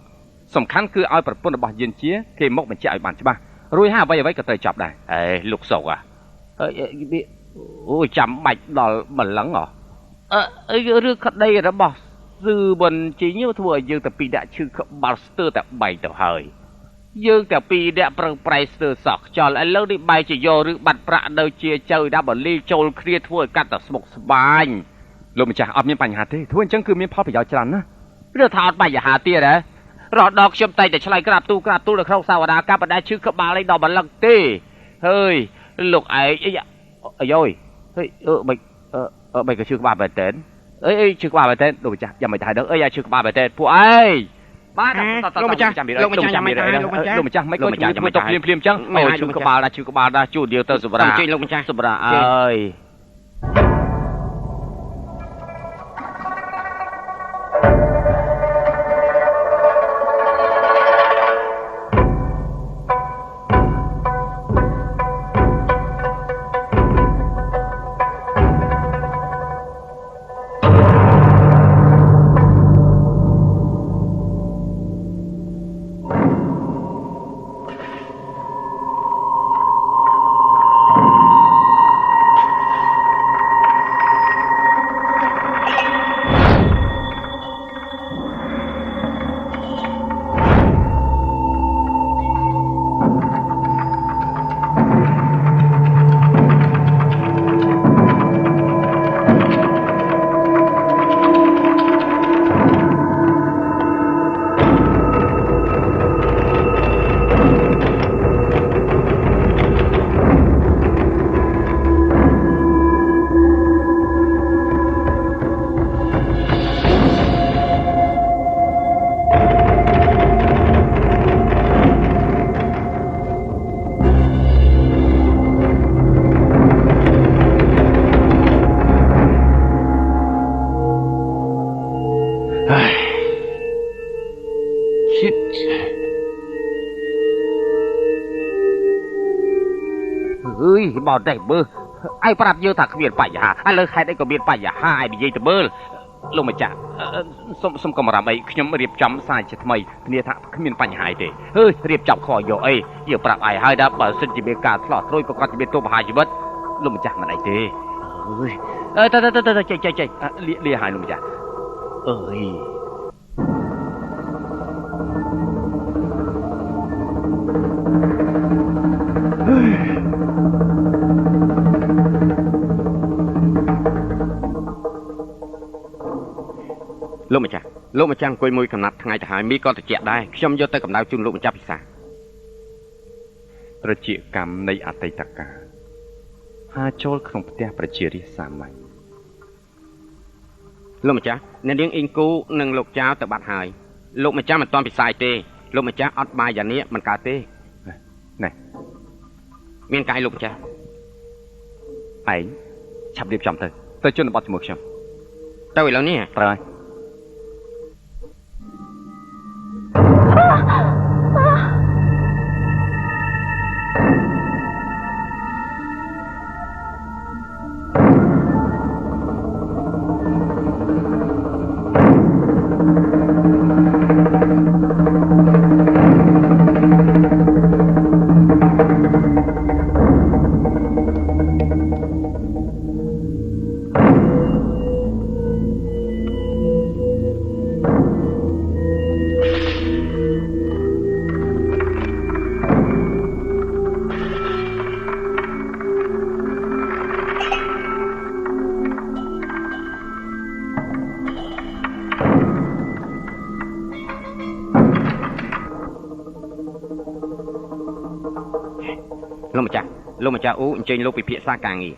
សំខាន់គឺឲ្យប្រពន្ធរបស់យានជាគេមកបញ្ជាក់ឲ្យបានច្បាស់រួចហើយអ្វីៗក៏ត្រូវចាប់ដែរអេលោកសុកអើអូយចាំបាច់ដល់ម្លឹងហ៎អឺរឿងក្តីរបស់ស៊ឺប៊ុនជីងធ្វើឲ្យយើងតែពីរដាក់ឈឺក្បាលស្ទើរតែបែកទៅហើយយើងតែពីរនាក់ប្រឹងប្រែងស្ទើរសោះខ្យល់ឥឡូវនេះបែរជាយករឿងបាត់ប្រាក់នៅជាចៅដាក់បលីចូលគ្នាធ្វើឲ្យកាត់តែស្មុគស្មាញលោកម្ចាស់អត់មានបញ្ហាទេធ្វើអញ្ចឹងគឺមានផលប្រយោជន៍ច្រើនណាស់ឬថាអត់បញ្ហាទៀតហ៎រហូតដល់ខ្ញុំតែងតែឆ្លើយក្រាបទូលនៅក្នុងសាវតាកាបដែលឈឺក្បាលឯងដល់ម្លឹងទេហើយលោកឯងអីអាយហេអឺមិនក៏ឈឺក្បាលមែនតើអីឈឺក្បាលមែនតើលោកម្ចាស់យ៉ាងមិនថាដឹងអីឈឺក្បាលមែនតើពួកឯងបាទលោកម្ចាស់លោកម្ចាស់យ៉ាងមិនថាលោកម្ចាស់លោកម្ចាស់មិនក៏ជួយធ្វើទុកភ្លាមអញ្ចឹងអូឈឺក្បាលដែរឈឺក្បាលដែរជួយយើងទៅសម្រាប់ជួយលោកម្ចាស់សម្រាប់អើយបតែមើលឯងប្រាប់យើងថាគ្មានបញ្ហាឥឡូវហេតុអីក៏មានបញ្ហាឯងនិយាយទៅមើលលោកម្ចាស់សុំកុំអារម្មណ៍អីខ្ញុំរៀបចំសារជាថ្មីធានាថាគ្មានបញ្ហាអីទេហើយរៀបចំខយកអីយើងប្រាប់ឯងហើយថាបើសិនជាមានការឆ្លោះត្រួយប្រកាសជាមានទោសប្រហារជីវិតលោកម្ចាស់មិនអីទេអើយទៅទៅទៅចេញចេញចេញលាហើយលោកម្ចាស់អើយលោកម្ចាស់លោកម្ចាស់អង្គុយមួយកំណាត់ថ្ងៃទៅហើយមីក៏ត្រជាក់ដែរខ្ញុំយកទៅកម្ដៅជូនលោកម្ចាស់ពិសាត្រជាកម្មនៃអតីតកាលហាចូលក្នុងផ្ទះប្រជារាស្ត្រសាមញ្ញលោកម្ចាស់អ្នកនាងអ៊ីងគូនិងលោកចៅទៅបាត់ហើយលោកម្ចាស់មិនទាន់ពិសាយទេលោកម្ចាស់អត់បាយយ៉ាងនេះមិនកើតទេណែមានកាយលោកម្ចាស់ឯងឆាប់រៀបចំទៅទៅជនបទជាមួយខ្ញុំទៅឥឡូវនេះត្រូវហើយ លោកម្ចាស់អ៊ូអញ្ជើញលោកពិភាក្សាការងារ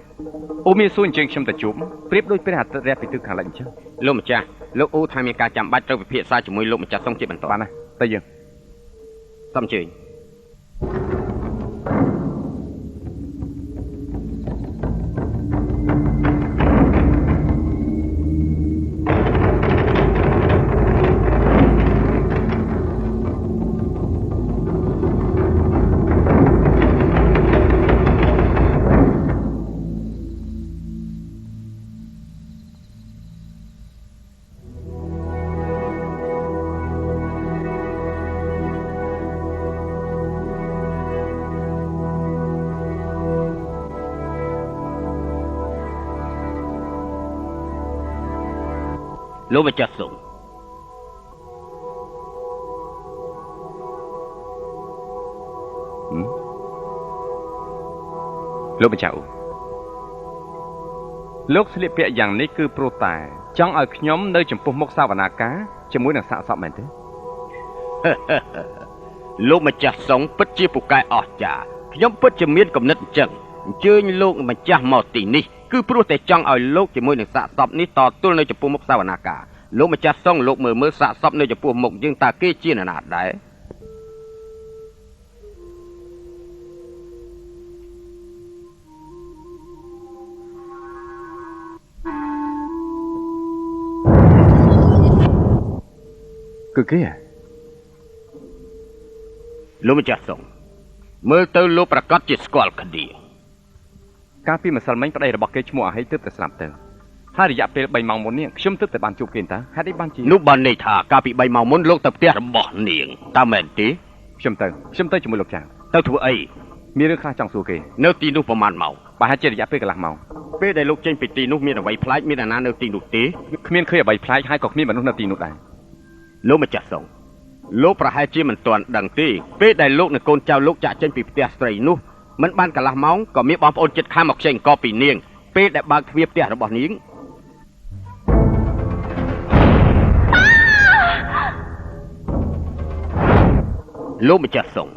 អូមានសួរអញ្ជើញខ្ញុំទៅជួបប្រៀបដូចព្រះអាទិត្យរះពីទិសខាងលិចអញ្ចឹងលោកម្ចាស់លោកអ៊ូថាមានការចាំបាច់ត្រូវពិភាក្សាជាមួយលោកម្ចាស់សុងជាបន្តបានណាទៅយើងសូមអញ្ជើញ លោកម្ចាស់សុងលោកម្ចាស់អ៊ូលោកស្លៀកពាក់យ៉ាងនេះគឺព្រោះតែចង់ឲ្យខ្ញុំនៅចំពោះមុខសវនាការជាមួយនឹងសាកសពមែនទេលោកម្ចាស់សុងពិតជាពូកែអស្ចារ្យខ្ញុំពិតជាមានគំនិតអញ្ចឹងអញ្ជើញលោកម្ចាស់មកទីនេះគឺព្រោះតែចង់ឲ្យលោកជាមួយនឹងសាកសពនេះតទល់នៅចំពោះមុខសវនាការលោកម្ចាស់សុងលោកមើលមើលសាកសពនៅចំពោះមុខយើងតើគេជានរណាដែរគឺគេលោកម្ចាស់សុងមើលទៅលោកប្រកាសជាស្គាល់គ្នាកាលពីម្សិលមិញប្តីរបស់គេឈ្មោះអាហីទើបតែស្លាប់ទៅហើយរយៈពេល3ម៉ោងមុននេះខ្ញុំទើបតែបានជួបគេតាហេតុអីបានជានោះបានន័យថាកាលពី3ម៉ោងមុនលោកទៅផ្ទះរបស់នាងតើមែនទេខ្ញុំទៅជាមួយលោកចាទៅធ្វើអីមានរឿងខ្លះចង់សួរគេនៅទីនោះប្រហែលម៉ោងប្រហែលជារយៈពេលកន្លះម៉ោងពេលដែលលោកចេញពីទីនោះមានអ្វីប្លែកមានអាណានៅទីនោះទេគ្មានឃើញអ្វីប្លែកហើយក៏គ្មានមនុស្សនៅទីនោះដែរលោកម្ចាស់សុងលោកប្រហែលជាមិនទាន់ដឹងទេពេលដែលលោកនិងកូនចៅលោកចាក់ចេញពីផ្ទះស្រីនោះមិនបានកន្លះម៉ោងក៏មានបងប្អូនជិតខាងមកខ្ចីអង្គពីនាងពេលដែលបើកទ្វារផ្ទះរបស់នាងលោកម្ចាស់សុង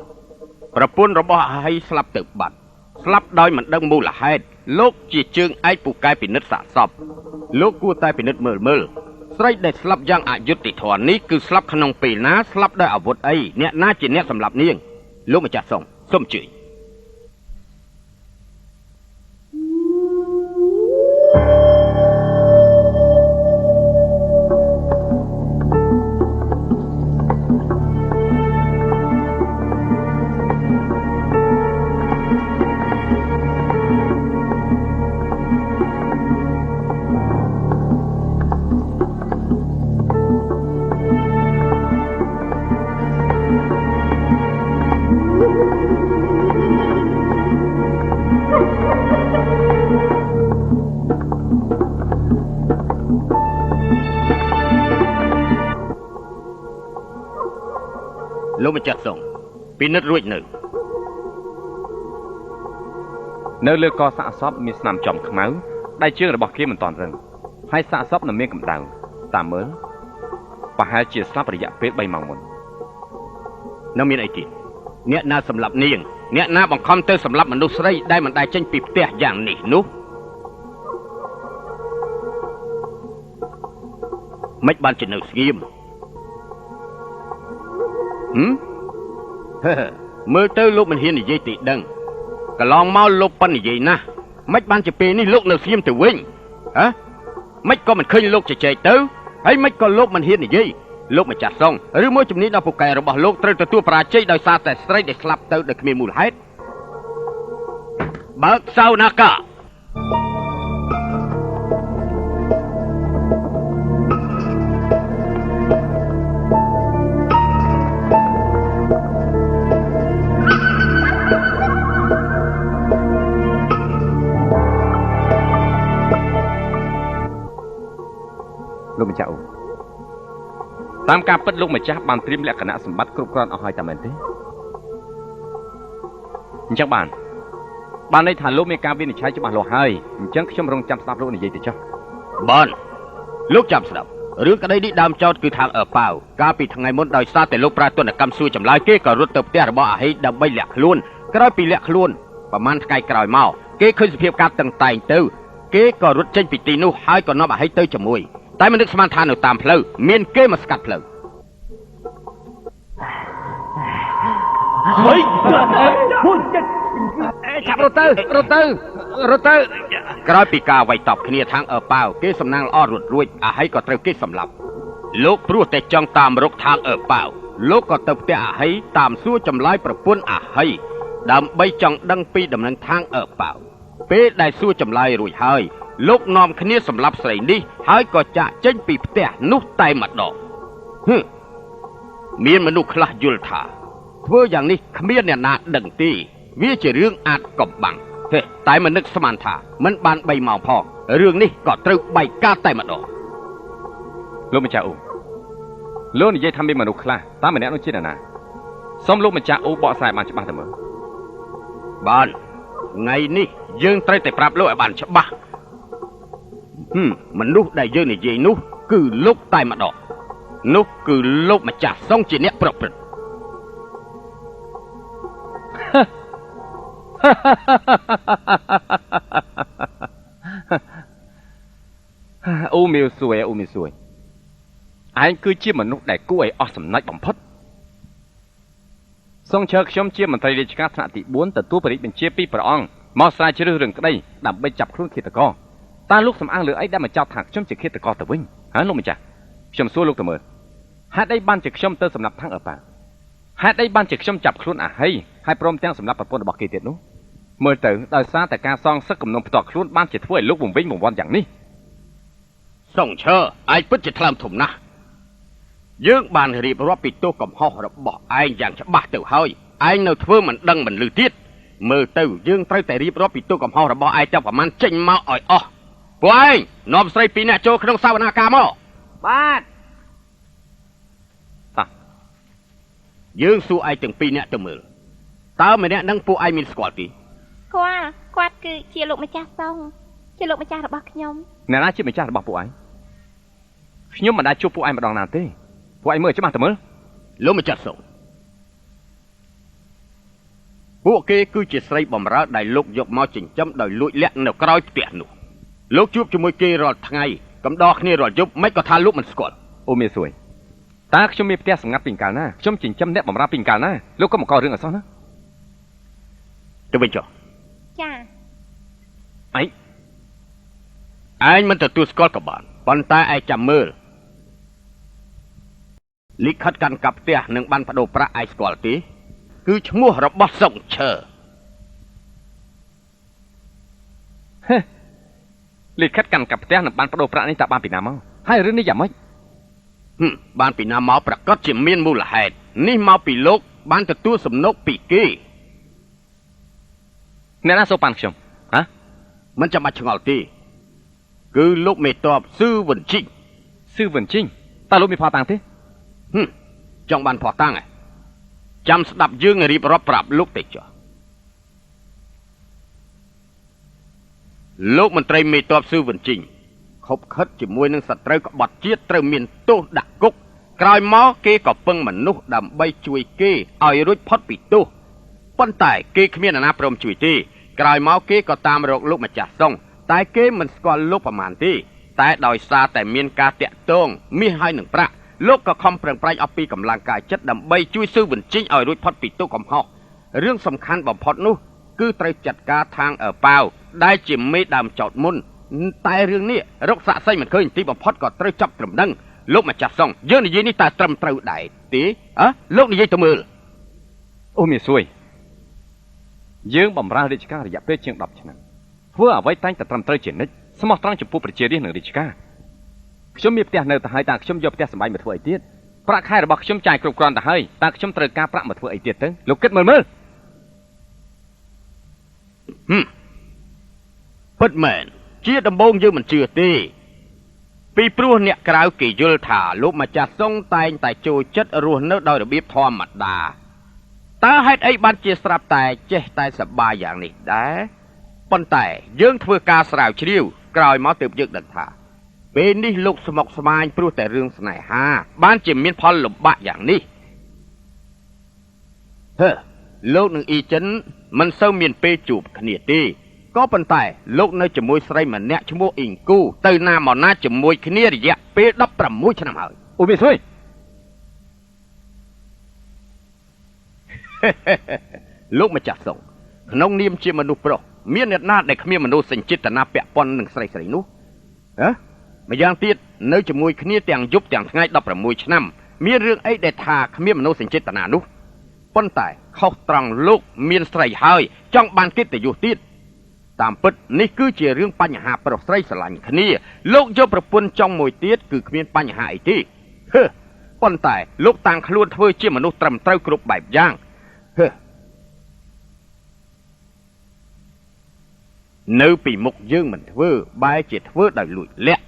ប្រពន្ធរបស់អាហីស្លាប់ទៅបាត់ស្លាប់ដោយមិនដឹងមូលហេតុលោកជាជើងឯកពូកែពិនិត្យសាកសពលោកគួរតែពិនិត្យមើលមើលស្រីដែលស្លាប់យ៉ាងអយុត្តិធម៌នេះគឺស្លាប់ក្នុងពេលណាស្លាប់ដោយអាវុធអីអ្នកណាជាអ្នកសម្លាប់នាងលោកម្ចាស់សុងសូមអញ្ជើញលោកម្ចាស់សុងពិនិត្យរួចនៅលើកសាកសពមានស្នាមចំខ្មៅដែលជើងរបស់គេមិនទាន់រឹងហើយសាកសពនៅមានកម្ដៅតាមមើលប្រហែលជាស្លាប់រយៈពេល3ម៉ោងមុននៅមានអីទៀតអ្នកណាសម្លាប់នាងអ្នកណាបង្ខំទៅសម្លាប់មនុស្សស្រីដែលមិនដែលចេញពីផ្ទះយ៉ាងនេះនោះមិនបានជានៅស្ងៀមមើលទៅលោកមិនហ៊ាននិយាយទេដឹងកន្លងមកលោកប៉ិននិយាយណាស់មិនបានជាពេលនេះលោកនៅស្ងៀមទៅវិញហ៎មិនក៏មិនឃើញលោកជជែកទៅហើយមិនក៏លោកមិនហ៊ាននិយាយលោកម្ចាស់សុងឬមួយជំនាញដល់ពូកែរបស់លោកត្រូវទទួលបរាជ័យដោយសារតែស្រីដែលស្លាប់ទៅដោយគ្មានមូលហេតុបើកសវនាការលោកម្ចាស់អូតាមការពិតលោកម្ចាស់បានត្រៀមលក្ខណៈសម្បត្តិគ្រប់គ្រាន់អស់ហើយតែមែនទេអញ្ចឹងបានន័យថាលោកមានការវិនិច្ឆ័យច្បាស់លាស់ហើយអញ្ចឹងខ្ញុំរងចាំស្ដាប់លោកនិយាយទៅចុះបានលោកចាំស្ដាប់រឿងក្តីនេះដើមចោតគឺខាងអើប៉ាវកាលពីថ្ងៃមុនដោយសារតែលោកប្រើទណ្ឌកម្មសួរចម្លើយគេក៏រត់ទៅផ្ទះរបស់អាហីដើម្បីលាក់ខ្លួនក្រោយពីលាក់ខ្លួនប្រហែលថ្ងៃក្រោយមកគេឃើញសភាពការតឹងតែងទៅគេក៏រត់ចេញពីទីនោះហើយក៏នាំអាហីទៅជាមួយតែមិននឹកស្មានថានៅតាមផ្លូវមានគេមកស្កាត់ផ្លូវហុយចាប់រត់ទៅរត់ទៅរត់ទៅក្រោយពីការវាយតប់គ្នាខាងអើប៉ាវគេសំណាងល្អរត់រួចអាហីក៏ត្រូវគេសម្លាប់លោកព្រោះតែចង់តាមរកខាងអើប៉ាវលោកក៏ទៅផ្ទះអាហីតាមសួរចម្លើយប្រពន្ធអាហីដើម្បីចង់ដឹងពីដំណឹងខាងអើប៉ាវពេលដែលសួរចម្លើយរួចហើយលោកនាំគ្នាសម្លាប់ស្រីនេះហើយក៏ចាក់ចេញពីផ្ទះនោះតែម្ដងមានមនុស្សខ្លះយល់ថាធ្វើយ៉ាងនេះគ្មានអ្នកណាដឹងទេវាជារឿងអាចកំបាំងតែមិននឹកស្មានថាមិនបាន3ម៉ោងផងរឿងនេះក៏ត្រូវបែកការតែម្ដង លោកម្ចាស់អ៊ូលោកនិយាយថាមានមនុស្សខ្លះតើម្នាក់នោះជានរណាសូមលោកម្ចាស់អ៊ូបកស្រាយបានច្បាស់ទៅមើលបានថ្ងៃនេះយើងត្រូវតែប្រាប់លោកឲ្យបានច្បាស់មនុស្សដែលយើងនិយាយនោះគឺលោកតែម្ដងនោះគឺលោកម្ចាស់សុងជាអ្នកប្រព្រឹត្តអូមៀវសួយអូមៀវសួយឯងគឺជាមនុស្សដែលគួរឲ្យអស់សំណេចបំផុតសុងឈើខ្ញុំជាមន្ត្រីរាជការថ្នាក់ទី4ទទួលបរិបញ្ជាពីព្រះអង្គមកស្រាវជ្រាវរឿងក្តីដើម្បីចាប់ខ្លួនឃាតករតើលោកសំអាងលើអីដែលមកចោទថាខ្ញុំជាឃាតករទៅវិញហ៎លោកម្ចាស់ខ្ញុំសួរលោកទៅមើលហេតុអីបានជាខ្ញុំទៅសម្លាប់ថាំងអើប៉ាហេតុអីបានជាខ្ញុំចាប់ខ្លួនអាហីហើយព្រមទាំងសម្លាប់ប្រពន្ធរបស់គេទៀតនោះមើលទៅដោយសារតែការសងសឹកគំនុំផ្ទាល់ខ្លួនបានជាធ្វើឲ្យលោកវង្វេងវង្វាន់យ៉ាងនេះសុងឈើឯងពិតជាថ្លើមធំណាស់យើងបានរៀបរាប់ពីទោសកំហុសរបស់ឯងយ៉ាងច្បាស់ទៅហើយឯងនៅធ្វើមិនដឹងមិនឮទៀតមើលទៅយើងត្រូវតែរៀបរាប់ពីទោសកំហុសរបស់ឯងទាំងប្រមាណចេញមកឲ្យអស់ពួកឯងនាំស្រីពីរនាក់ចូលក្នុងសវនាការមកបាទតោះយើងសួរឯងទាំងពីរនាក់ទៅមើលតើម្នាក់នឹងពួកឯងមានស្គាល់ទេស្គាល់គាត់គឺជាលោកម្ចាស់សុងជាលោកម្ចាស់របស់ខ្ញុំអ្នកណាជាម្ចាស់របស់ពួកឯងខ្ញុំមិនដែលជួបពួកឯងម្ដងណាទេពួកឯងមើលច្បាស់ទៅមើលលោកម្ចាស់សុងពួកគេគឺជាស្រីបំរើដែលលោកយកមកចិញ្ចឹមដោយលួចលាក់នៅក្រោយផ្ទះនោះលោកជួបជាមួយគេរាល់ថ្ងៃកំដរគ្នារាល់យប់មិនក៏ថាលោកមិនស្គាល់អូមាសួយតើខ្ញុំមានផ្ទះសម្ងាត់ពីកាលណាខ្ញុំចិញ្ចឹមអ្នកបំរើពីកាលណាលោកក៏មកករឿងអសោះណាទៅវិញចុះចាឯងមិនទទួលស្គាល់ក៏បានប៉ុន្តែឯងចាំមើលលិខិតកាន់កាប់ផ្ទះនិងបានបដូរប្រាក់ឯងស្គាល់ទេគឺឈ្មោះរបស់សុងឈើលិខិតកាន់កាប់ផ្ទះនិងបានបដូរប្រាក់នេះតើបានពីណាមកហើយរឿងនេះយ៉ាងម៉េចបានពីណាមកប្រកាសជាមានមូលហេតុនេះមកពីលោកបានទទួលសំណូកពីគេអ្នកណាសូប៉ាន់ខ្ញុំហ៎មិនចាំបាច់ឆ្ងល់ទេគឺលោកមេតបស៊ឺវិនជីងស៊ឺវិនជីងតើលោកមានភស្តុតាងទេចង់បានភស្តុតាងហ៎ចាំស្ដាប់យើងរៀបរាប់ប្រាប់លោកទេចុះលោកមន្ត្រីមេតបស៊ឺវិនជីងខົບខិតជាមួយនឹងសត្រូវក្បត់ជាតិត្រូវមានទោសដាក់គុកក្រោយមកគេក៏ពឹងមនុស្សដើម្បីជួយគេឲ្យរួចផុតពីទោសប៉ុន្តែគេគ្មានអាណាព្រមជួយទេក្រោយមកគេក៏តាមរកលោកម្ចាស់សុងតែគេមិនស្គាល់លោកប្រមាណទេតែដោយសារតែមានការតាក់ទងមាសហើយនឹងប្រាក់លោកក៏ខំប្រឹងប្រែងអស់ពីកម្លាំងកាយចិត្តដើម្បីជួយស៊ឺវិនជីងឲ្យរួចផុតពីទោសកំហុសរឿងសំខាន់បំផុតនោះគឺត្រូវចាត់ការທາງអើប៉ាវដែលជាមេដើមចោតមុនតែរឿងនេះរកសាក់សីមិនឃើញទីបំផុតក៏ត្រូវចាប់ត្រឹមនឹងលោកម្ចាស់សុងយើងនិយាយនេះតើត្រឹមត្រូវដែរទេហ៎លោកនិយាយទៅមើលអូមាសួយយើងបំរើរាជការរយៈពេលជាង10ឆ្នាំធ្វើអ្វីតែងតែត្រឹមត្រូវជានិច្ចស្មោះត្រង់ចំពោះប្រជារាស្ត្រនិងរាជការខ្ញុំមានផ្ទះនៅទៅហើយតើខ្ញុំយកផ្ទះសម្បែងមកធ្វើអីទៀតប្រាក់ខែរបស់ខ្ញុំចាយគ្រប់គ្រាន់ទៅហើយតើខ្ញុំត្រូវការប្រាក់មកធ្វើអីទៀតទៅលោកគិតមើលមើលពិតមែនជាដំបូងយើងមិនជឿទេពីព្រោះអ្នកក្រៅគេយល់ថាលោកម្ចាស់សុងតែងតែចូលចិត្តរស់នៅដោយរបៀបធម្មតាតើហេតុអីបានជាស្រាប់តែចេះតែសប្បាយយ៉ាងនេះដែរប៉ុន្តែយើងធ្វើការស្រាវជ្រាវក្រោយមកទើបយើងដឹងថាពេលនេះលោកស្មុគស្មាញព្រោះតែរឿងស្នេហាបានជាមានផលលំបាកយ៉ាងនេះហឺលោកនឹងអ៊ីចិនមិនសូវមានពេលជួបគ្នាទេក៏ប៉ុន្តែលោកនៅជាមួយស្រីម្នាក់ឈ្មោះអ៊ីងគូទៅណាមកណាជាមួយគ្នារយៈពេល16ឆ្នាំហើយអូមាសួយ លោកម្ចាស់សុងក្នុងនាមជាមនុស្សប្រុសមានអ្នកណាដែលគ្មានមនោសញ្ចេតនាពាក់ព័ន្ធនឹងស្រីស្រីនោះហ៎ម្យ៉ាងទៀតនៅជាមួយគ្នាទាំងយប់ទាំងថ្ងៃ16ឆ្នាំមានរឿងអីដែលថាគ្មានមនោសញ្ចេតនានោះប៉ុន្តែខុសត្រង់លោកមានស្រីហើយចង់បានកិត្តិយសទៀតតាមពិតនេះគឺជារឿងបញ្ហាប្រុសស្រីស្រឡាញ់គ្នាលោកយកប្រពន្ធចង់មួយទៀតគឺគ្មានបញ្ហាអីទេហឺប៉ុន្តែលោកតាំងខ្លួនធ្វើជាមនុស្សត្រឹមត្រូវគ្រប់បែបយ៉ាងហឺនៅពីមុខយើងមិនធ្វើបែរជាធ្វើដោយលួចលាក់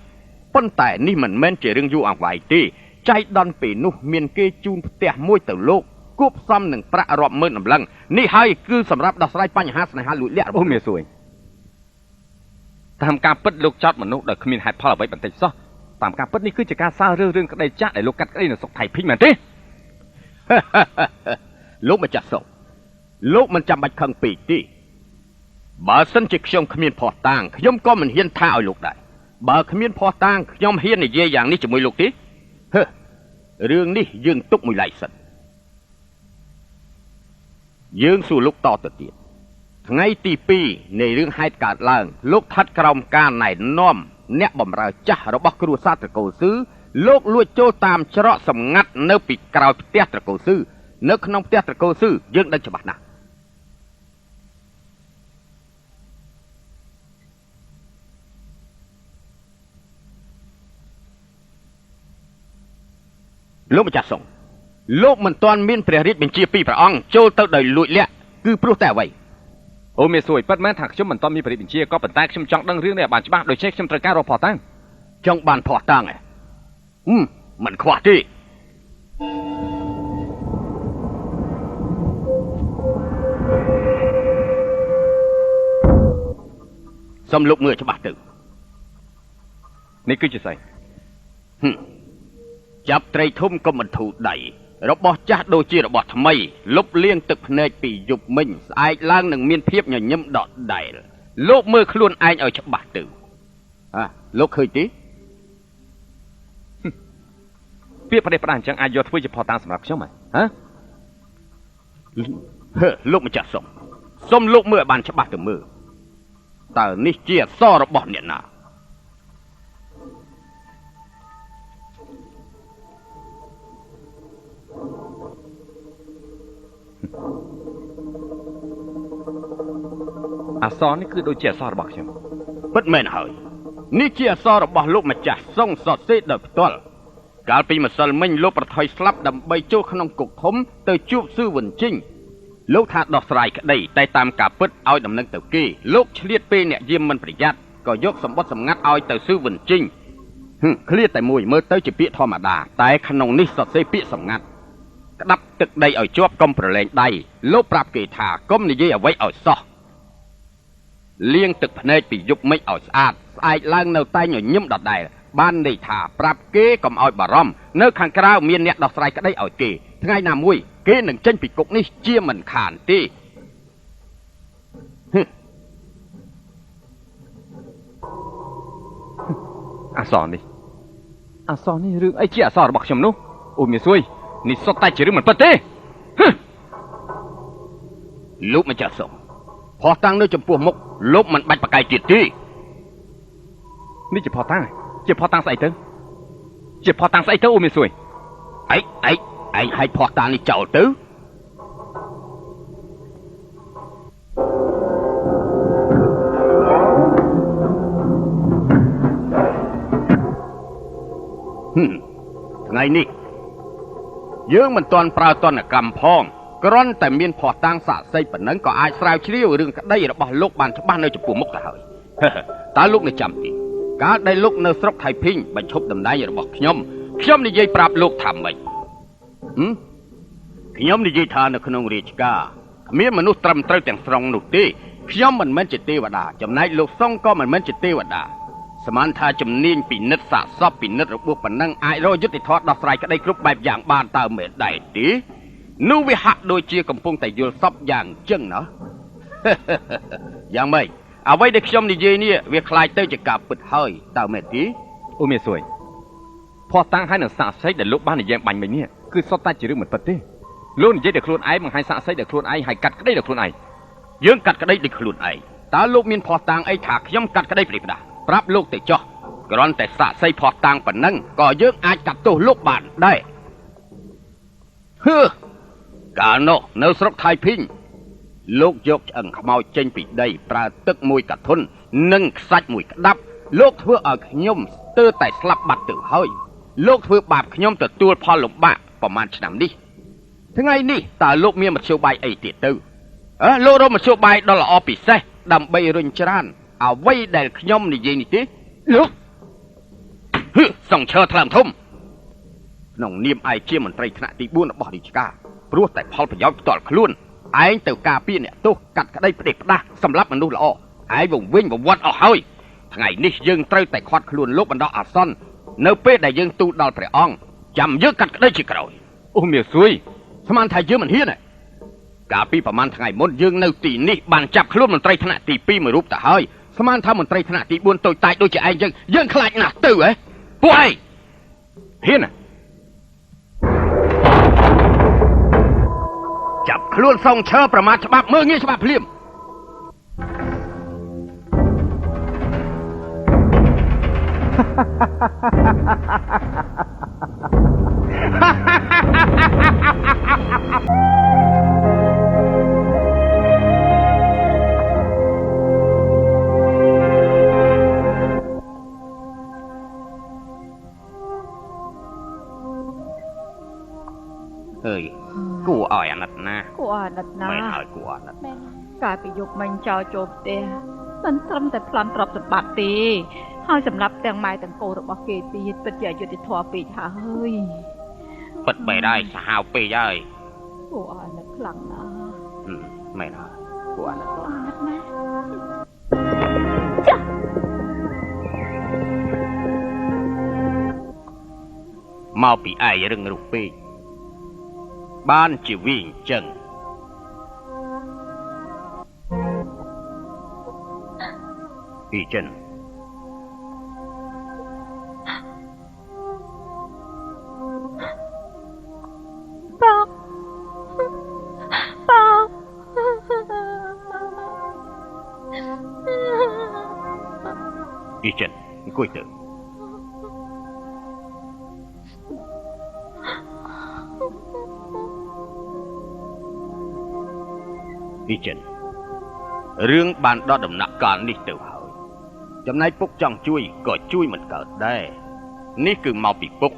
ប៉ុន្តែនេះមិនមែនជារឿងយូរអង្វែងទេចៃដន្យពេលនោះមានគេជូនផ្ទះមួយទៅលោកគួបផ្សំនឹងប្រាក់រាប់ម៉ឺនតម្លឹងនេះហើយគឺសម្រាប់ដោះស្រាយបញ្ហាស្នេហាលួចលាក់ អូមាសួយតាមការពិតលោកចោតមនុស្សដោយគ្មានហេតុផលអ្វីបន្តិចសោះតាមការពិតនេះគឺជាការសើរើរឿងក្តីចាស់ដែលលោកកាត់ក្តីនៅស្រុកថៃភីងមែនទេ លោកម្ចាស់សុកលោកមិនចាំបាច់ខឹងពេកទេបើសិនជាខ្ញុំគ្មានភស្តុតាងខ្ញុំក៏មិនហ៊ានថាឲ្យលោកដែរបើគ្មានភស្តុតាងខ្ញុំហ៊ាននិយាយយ៉ាងនេះជាមួយលោកទេហឺរឿងនេះយើងទុកមួយឡែកសិនយើងសួរលោកតទៅទៀតថ្ងៃទី2នៃរឿងហេតុកើតឡើងលោកស្ថិតក្រោមការណែនាំអ្នកបម្រើចាស់របស់គ្រួសារត្រកូលស៊ឺលោកលួចចូលតាមច្រកសម្ងាត់នៅពីក្រោយផ្ទះត្រកូលស៊ឺនៅក្នុងផ្ទះត្រកូលស៊ឺយើងដឹងច្បាស់ណាស់លោកម្ចាស់សុងលោកមិនទាន់មានព្រះរាជបញ្ជាពីព្រះអង្គចូលទៅដោយលួចលាក់គឺព្រោះតែអ្វី អូមាសួយពិតមែនថាខ្ញុំមិនទាន់មានព្រះរាជបញ្ជាក៏ប៉ុន្តែខ្ញុំចង់ដឹងរឿងនេះឲ្យបានច្បាស់ដូច្នេះខ្ញុំត្រូវការរកភស្តុតាង ចង់បានភស្តុតាងហ៎មិនខ្វះទេសូមលោកមើលច្បាស់ទៅ នេះគឺជាស្អី ចាប់ត្រីធំកុំបន្ធូរដៃរបស់ចាស់ដូចជារបស់ថ្មីលុបលាងទឹកភ្នែកពីយប់មិញស្អែកឡើងនឹងមានភាពញញឹមដដែលលោកមើលខ្លួនឯងឲ្យច្បាស់ទៅលោកឃើញទេ ពាក្យប្រទេសផ្ដាស់អញ្ចឹងអាចយកធ្វើជាភស្តុតាងសម្រាប់ខ្ញុំហ៎ហ៎ លោកម្ចាស់សុំសូមលោកមើលឲ្យបានច្បាស់ទៅមើលតើនេះជាអក្សររបស់អ្នកណា អក្សរនេះគឺដូចជាអក្សររបស់ខ្ញុំ ពិតមែនហើយនេះជាអក្សររបស់លោកម្ចាស់សុងសរសេរដោយផ្ទាល់កាលពីម្សិលមិញលោកប្រថុយស្លាប់ដើម្បីចូលក្នុងគុកធំទៅជួបស៊ឺវិនជីងលោកថាដោះស្រាយក្តីតែតាមការពិតឲ្យដំណឹងទៅគេលោកឆ្លៀតពេលអ្នកយាមមិនប្រយ័ត្នក៏យកសម្បត្តិសម្ងាត់ឲ្យទៅស៊ឺវិនជីងឃ្លាតែមួយមើលទៅជាពាក្យធម្មតាតែក្នុងនេះសរសេរពាក្យសម្ងាត់ក្តាប់ទឹកដីឲ្យជាប់កុំប្រឡែងដៃលោកប្រាប់គេថាកុំនិយាយអ្វីឲ្យសោះលាងទឹកភ្នែកពីយប់មិញឲ្យស្អាតស្អែកឡើងនៅតែញញឹមដដែលបានន័យថាប្រាប់គេកុំឲ្យបារម្ភនៅខាងក្រៅមានអ្នកដោះស្រាយក្តីឲ្យគេថ្ងៃណាមួយគេនឹងចេញពីគុកនេះជាមិនខានទេ អក្សរនេះអក្សរនេះរឿងអីជាអក្សររបស់ខ្ញុំនោះអូមាសួយនេះសុទ្ធតែជារឿងមិនពិតទេ លោកម្ចាស់សុំភស្តុតាងនៅចំពោះមុខលោកមិនបាច់ប្រកែកទៀតទេ នេះជាភស្តុតាងជាភស្តុតាងស្អីទៅជាភស្តុតាងស្អីទៅអូមាសួយ ឯងឯងឯងហែកភស្តុតាងនេះចោលទៅ ថ្ងៃនេះយើងមិនទាន់ប្រើទណ្ឌកម្មផងគ្រាន់តែមានភស្តុតាងសាក្សីប៉ុណ្ណឹងក៏អាចស្រាវជ្រាវរឿងក្តីរបស់លោកបានច្បាស់នៅចំពោះមុខទៅហើយ តើលោកនៅចាំទេកាលដែលលោកនៅស្រុកថៃភីងបញ្ឈប់តំណែងរបស់ខ្ញុំខ្ញុំនិយាយប្រាប់លោកថាម៉េចខ្ញុំនិយាយថានៅក្នុងរាជការគ្មានមនុស្សត្រឹមត្រូវទាំងស្រុងនោះទេខ្ញុំមិនមែនជាទេវតាចំណែកលោកសុងក៏មិនមែនជាទេវតាស្មានថាជំនាញពិនិត្យសាកសពពិនិត្យរបួសប៉ុណ្ណឹងអាចរកយុត្តិធម៌ដោះស្រាយក្តីគ្រប់បែបយ៉ាងបានតើមែនដែរទេនោះវាហាក់ដូចជាកំពុងតែយល់សពយ៉ាងចឹងណា យ៉ាងម៉េចអ្វីដែលខ្ញុំនិយាយនេះវាคล้ายទៅជាការពិតហើយតើមែនទេ អូមាសួយភស្តុតាងហើយនឹងសាក្សីដែលលោកបាននិយាយបាញ់មិញនេះគឺសុទ្ធតែជារឿងមិនពិតទេលោកនិយាយដោយខ្លួនឯងបង្ហាញសាក្សីដោយខ្លួនឯងហើយកាត់ក្តីដោយខ្លួនឯង យើងកាត់ក្តីដោយខ្លួនឯងតើលោកមានភស្តុតាងអីថាខ្ញុំកាត់ក្តីព្រាបដាស់ប្រាប់លោកទៅចោះគ្រាន់តែសាក្សីភស្តុតាងប៉ុណ្ណឹងក៏យើងអាចកាត់ទោសលោកបានដែរហឺកាលនោះនៅស្រុកថៃភីងលោកយកឆ្អឹងខ្មោចចេញពីដីប្រើទឹកមួយកធុននិងខ្សាច់មួយក្តាប់លោកធ្វើឲ្យខ្ញុំស្ទើរតែស្លាប់បាត់ទៅហើយលោកធ្វើបាបខ្ញុំទទួលផលលំបាកប្រហែលឆ្នាំនេះថ្ងៃនេះតើលោកមានមធ្យោបាយអីទៀតទៅលោករកមធ្យោបាយដ៏ល្អពិសេសដើម្បីរុញច្រានអ្វីដែលខ្ញុំនិយាយនេះទេ លោក ហឺសង្ឈើថ្លើមធំក្នុងនាមឯងជាមន្ត្រីថ្នាក់ទី4របស់រាជការព្រោះតែផលប្រយោជន៍ផ្ទាល់ខ្លួនឯងទៅការពារអ្នកទោសកាត់ក្តីផ្ដេសផ្ដាស់សម្រាប់មនុស្សល្អឯងវង្វេងវង្វាត់អស់ហើយថ្ងៃនេះយើងត្រូវតែខាត់ខ្លួនលោកបណ្ដោះអាសន្ននៅពេលដែលយើងទូលដល់ព្រះអង្គចាំយើងកាត់ក្តីជាក្រោយអូមាស៊ុយស្មានថាយើងមិនហ៊ានទេកាលពីប្រហែលថ្ងៃមុនយើងនៅទីនេះបានចាប់ខ្លួនមន្ត្រីថ្នាក់ទី2មួយរូបទៅហើយស្មានថាមន្ត្រីថ្នាក់ទី4តូចតាចដូចជាឯងយើងខ្លាចណាស់ទៅហ៎ពួកឯងហ៊ានចាប់ខ្លួនសងឈើប្រមាថច្បាប់មើលងាយច្បាប់ភ្លាមអើយគួរឲ្យអាណិតណាស់គួរអាណិតណាស់មែនហើយគួរអាណិតមែនកាលពីយប់មិញចោលចូលផ្ទះមិនត្រឹមតែប្លន់ទ្រព្យសម្បត្តិទេហើយសម្រាប់ទាំងម៉ែទាំងកូនរបស់គេទៀតពិតជាអយុត្តិធម៌ពេកហើយពិតបែរហើយសាហាវពេកហើយគួរអាណិតខ្លាំងណាស់មែនហើយគួរអាណិតណាស់ចាមកពីឯងរឹងរូសពេកបានជាវាអញ្ចឹងអ៊ីចិនបងបងអ៊ីចិនអង្គុយទៅអ៊ីចិនរឿងបានដល់ដំណាក់កាលនេះទៅហើយចំណែកពុកចង់ជួយក៏ជួយមិនកើតដែរនេះគឺមកពីពុក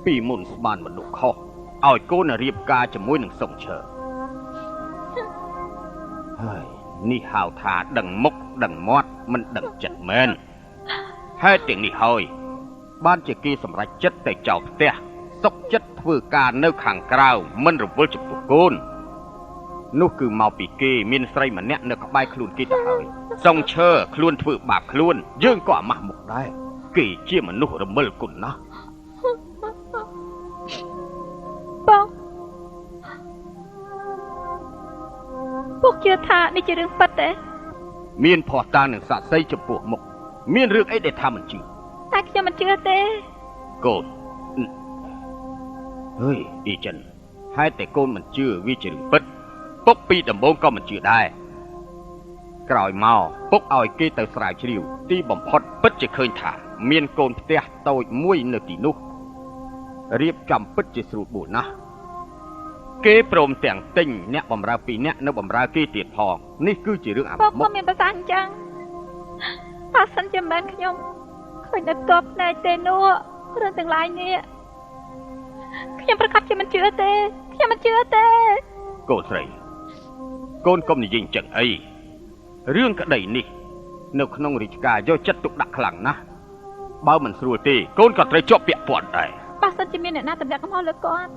ពីមុនស្មានមនុស្សខុសឲ្យកូនរៀបការជាមួយនឹងសុងឈើហើយនេះហៅថាដឹងមុខដឹងមាត់មិនដឹងចិត្តមែនហេតុទាំងនេះហើយបានជាគេសម្រេចចិត្តទៅចោលផ្ទះសុកចិត្តធ្វើការនៅខាងក្រៅមិនរវល់ចំពោះកូននោះគឺមកពីគេមានស្រីម្នាក់នៅក្បែរខ្លួនគេទៅហើយសុងឈើខ្លួនធ្វើបាបខ្លួនយើងក៏អាម៉ាស់មុខដែរគេជាមនុស្សរមិលគុណណាស់បងពួកជឿថានេះជារឿងពិតទេមានភស្តុតាងនិងសាក្សីចំពោះមុខមានរឿងអីដែលថាមិនជឿតែខ្ញុំមិនជឿទេកូនហើយអ៊ីចិនហេតុតែកូនមិនជឿវាជារឿងពិតពុកពីដំបូងក៏មិនជឿដែរក្រោយមកពុកឲ្យគេទៅស្រាវជ្រាវទីបំផុតពិតជាឃើញថាមានកូនផ្ទះតូចមួយនៅទីនោះរៀបចំពិតជាស្រួលបួលណាស់គេព្រមទាំងទិញអ្នកបម្រើពីរអ្នកនៅបម្រើគេទៀតផងនេះគឺជារឿងអាម៉ាស់ពុកក៏មានប្រសាសន៍អញ្ចឹងបើសិនជាមិនខ្ញុំឃើញតែផ្ទាល់ភ្នែកទេនោះរឿងទាំងឡាយនេះខ្ញុំប្រកាសជាមិនជឿទេខ្ញុំមិនជឿទេកូនស្រីកូនកុំនិយាយអញ្ចឹងអីរឿងក្តីនេះនៅក្នុងរាជការយកចិត្តទុកដាក់ខ្លាំងណាស់បើមិនស្រួលទេកូនក៏ត្រូវជាប់ពាក់ព័ន្ធដែរបើសិនជាមានអ្នកណាទម្លាក់កំហុសលើគាត់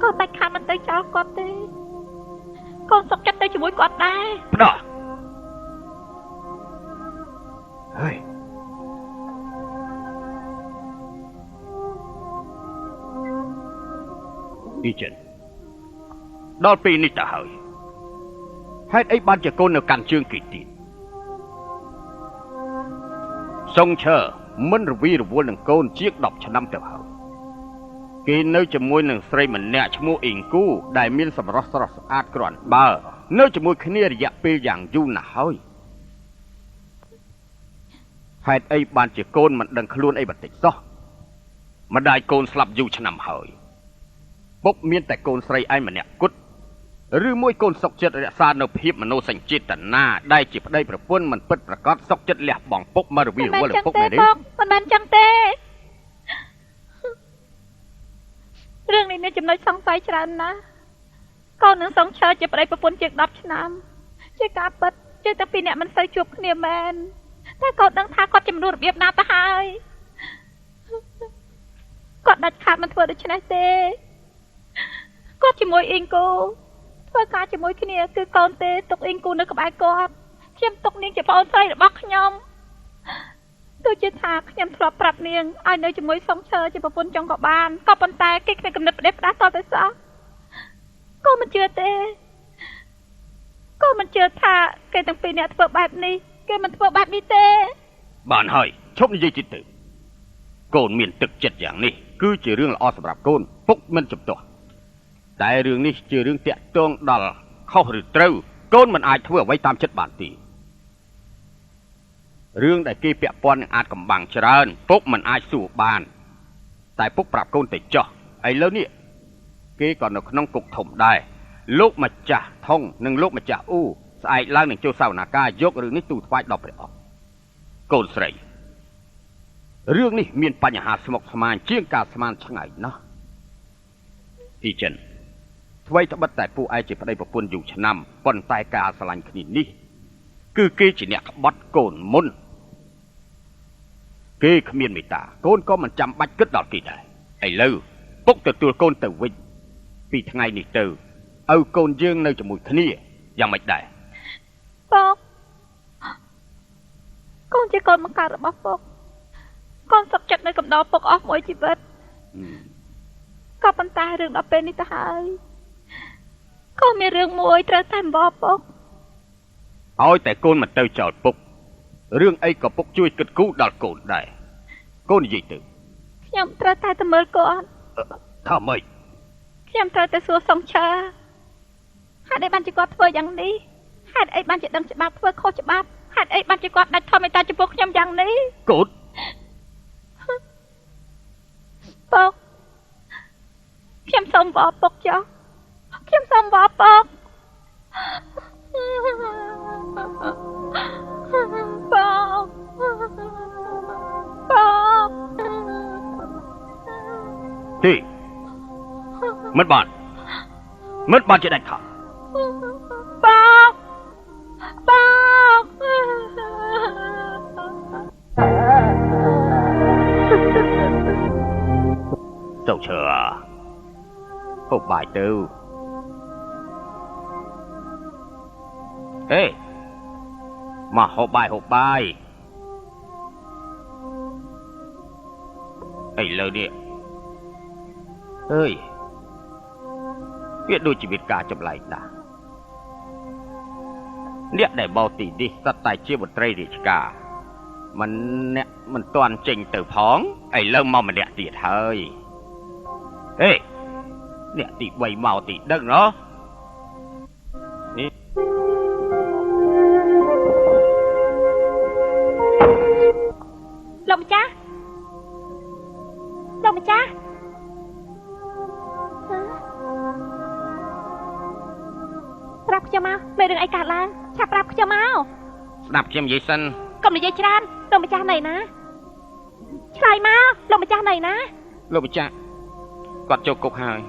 កូនដាច់ខាតមិនទៅចោលគាត់ទេកូនសុខចិត្តទៅជាមួយគាត់ដែរផ្ដោះហើយអ៊ីចិនដល់ពេលនេះទៅហើយហេតុអីបានជាកូននៅកាន់ជើងគេទៀតសុងឈើមិនរវីរវល់នឹងកូនជាង10ឆ្នាំទៅហើយគេនៅជាមួយនឹងស្រីម្នាក់ឈ្មោះអ៊ីងគូដែលមានសម្រស់ស្រស់ស្អាតគ្រាន់បើនៅជាមួយគ្នារយៈពេលយ៉ាងយូរណាស់ហើយហេតុអីបានជាកូនមិនដឹងខ្លួនអីបន្តិចសោះម្ដាយកូនស្លាប់យូរឆ្នាំហើយពុកមានតែកូនស្រីឯងម្នាក់គត់ឬមួយកូនសុកចិត្តរក្សានៅភាពមនោសញ្ចេតនាដែលជាប្តីប្រពន្ធមិនពិតប្រាកដសុកចិត្តលះបង់ពុកមករវីរវល់ពុកមែនទេមិនមែនចឹងទេរឿងនេះមានចំណុចសង្ស័យច្រើនណាស់កូននឹងសង្ឈើជាប្តីប្រពន្ធជាង10ឆ្នាំ ជាការពិតយើងតែពីរអ្នកមិនសូវជួបគ្នាមែនតែកូនដឹងថាគាត់ចំនួនរបៀបណាទៅហើយគាត់ដាច់ខាតមិនធ្វើដូច្នេះទេគាត់ជាមួយអ៊ីងគូធ្វើការជាមួយគ្នាគឺកូនទេទុកអ៊ីងគូនៅក្បែរគាត់ខ្ញុំទុកនាងជាប្អូនស្រីរបស់ខ្ញុំទោះជាថាខ្ញុំធ្លាប់ប្រាប់នាងឲ្យនៅជាមួយសុងឈើជាប្រពន្ធចុងក៏បានក៏ប៉ុន្តែគេគ្មានគំនិតផ្ដេសផ្ដាសតទៅសោះកូនមិនជឿទេកូនមិនជឿថាគេទាំងពីរអ្នកធ្វើបែបនេះគេមិនធ្វើបែបនេះទេបានហើយឈប់និយាយទៀតទៅកូនមានទឹកចិត្តយ៉ាងនេះគឺជារឿងល្អសម្រាប់កូនពុកមិនជំទាស់តែរឿងនេះជារឿងតាក់ទងដល់ខុសឬត្រូវកូនមិនអាចធ្វើអ្វីតាមចិត្តបានទេរឿងដែលគេពាក់ព័ន្ធនឹងអាចកំបាំងច្រើនពុកមិនអាចសួរបានតែពុកប្រាប់កូនទៅចោះឥឡូវនេះគេក៏នៅក្នុងគុកធំដែរលោកម្ចាស់ថងនិងលោកម្ចាស់អ៊ូស្អែកឡើងនឹងចូលសវនាការយករឿងនេះទូថ្វាយដល់ព្រះអង្គកូនស្រីរឿងនេះមានបញ្ហាស្មុគស្មាញជាងការស្មានឆ្ងាយណាស់ទីចិនថ្វីត្បិតតែពួកឯងជាប្តីប្រពន្ធយូរឆ្នាំប៉ុន្តែការស្រឡាញ់គ្នានេះគឺគេជាអ្នកក្បត់កូនមុនគេគ្មានមេត្តាកូនក៏មិនចាំបាច់គិតដល់គេដែរឥឡូវពុកទទួលកូនទៅវិញពីថ្ងៃនេះទៅឪកូនយើងនៅជាមួយគ្នាយ៉ាងម៉េចដែរពុកកូនជាកូនបង្កើតរបស់ពុកកូនសុខចិត្តនៅកំដរពុកអស់មួយជីវិតក៏ប៉ុន្តែរឿងដល់ពេលនេះទៅហើយកូនមានរឿងមួយត្រូវតែអំបពុកឲ្យតែកូនមិនទៅចោលពុករឿងអីក៏ពុកជួយគិតគូរដល់កូនដែរកូននិយាយទៅខ្ញុំត្រូវតែទៅមើលគាត់ថាម៉េចខ្ញុំត្រូវតែសួរសុងឈើហេតុអីបានជាគាត់ធ្វើយ៉ាងនេះហេតុអីបានជាដឹងច្បាប់ធ្វើខុសច្បាប់ហេតុអីបានជាគាត់ដាច់ធម៌មេត្តាចំពោះខ្ញុំយ៉ាងនេះកូនពុកខ្ញុំសូមបពុកចុះខ្ញុំសូមបពុកពុកពុកទេមិនបានមិនបានជាដាច់ខាតពុកពុកទៅឈើហូបបាយទៅអេមកហូបបាយហូបបាយឥឡូវនេះអើយវាដូចជីវិតការចម្លែកណាស់អ្នកដែលបោទីនេះសត្វតែជាមន្ត្រីរាជការមិនអ្នកមិនទាន់ចេញទៅផងឥឡូវមកម្នាក់ទៀតហើយអេអ្នកទី3មកទីដឹងណោះនេះលោកម្ចាស់លោកម្ចាស់ប្រាប់ខ្ញុំមកមានរឿងអីកើតឡើងឆាប់ប្រាប់ខ្ញុំមកស្ដាប់ខ្ញុំនិយាយសិនកុំនិយាយច្រើនលោកម្ចាស់នៅណាឆ្លើយមកលោកម្ចាស់នៅណាលោកម្ចាស់គាត់ចូលគុកហើយ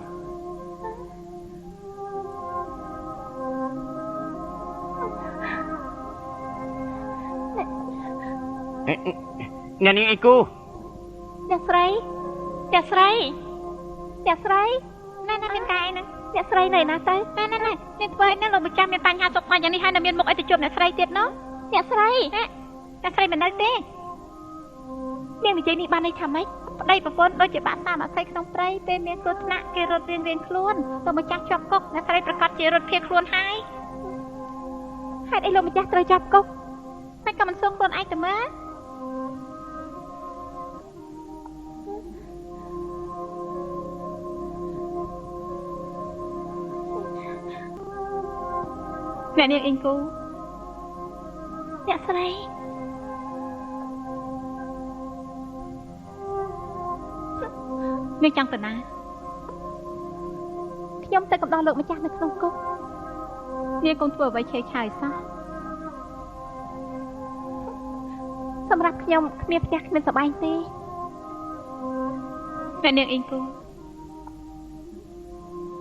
អ្នកនាងអីគូអ្នកស្រីអ្នកស្រីអ្នកស្រីណែណែមានកាយហ្នឹងអ្នកស្រីនៅណាទៅណែណែណែនេះធ្វើឲ្យលោកម្ចាស់មានបញ្ហាសុខភាពយ៉ាងនេះហើយនៅមានមុខអីទៅជួបអ្នកស្រីទៀតនោះអ្នកស្រីអ្នកស្រីមិននៅទេនាងនិយាយនេះបានន័យថាម៉េចប្តីប្រពន្ធដូចជាបាក់តាមអស័យក្នុងព្រៃពេលមានគ្រោះថ្នាក់គេរត់រៀងរៀងខ្លួនលោកម្ចាស់ជាប់គុកអ្នកស្រីប្រកាសជារត់ភៀសខ្លួនហើយហេតុអីលោកម្ចាស់ត្រូវចាប់គុកតែក៏មិនសួរខ្លួនឯងទៅមើលអ្នកនាងអ៊ីងគូអ្នកស្រីនាងចង់ទៅណាខ្ញុំទៅកំដរលោកម្ចាស់នៅក្នុងគុកនាងកុំធ្វើអ្វីឆេវឆាយសោះសម្រាប់ខ្ញុំគ្មានផ្ទះគ្មានសបែងទេអ្នកនាងអ៊ីងគូ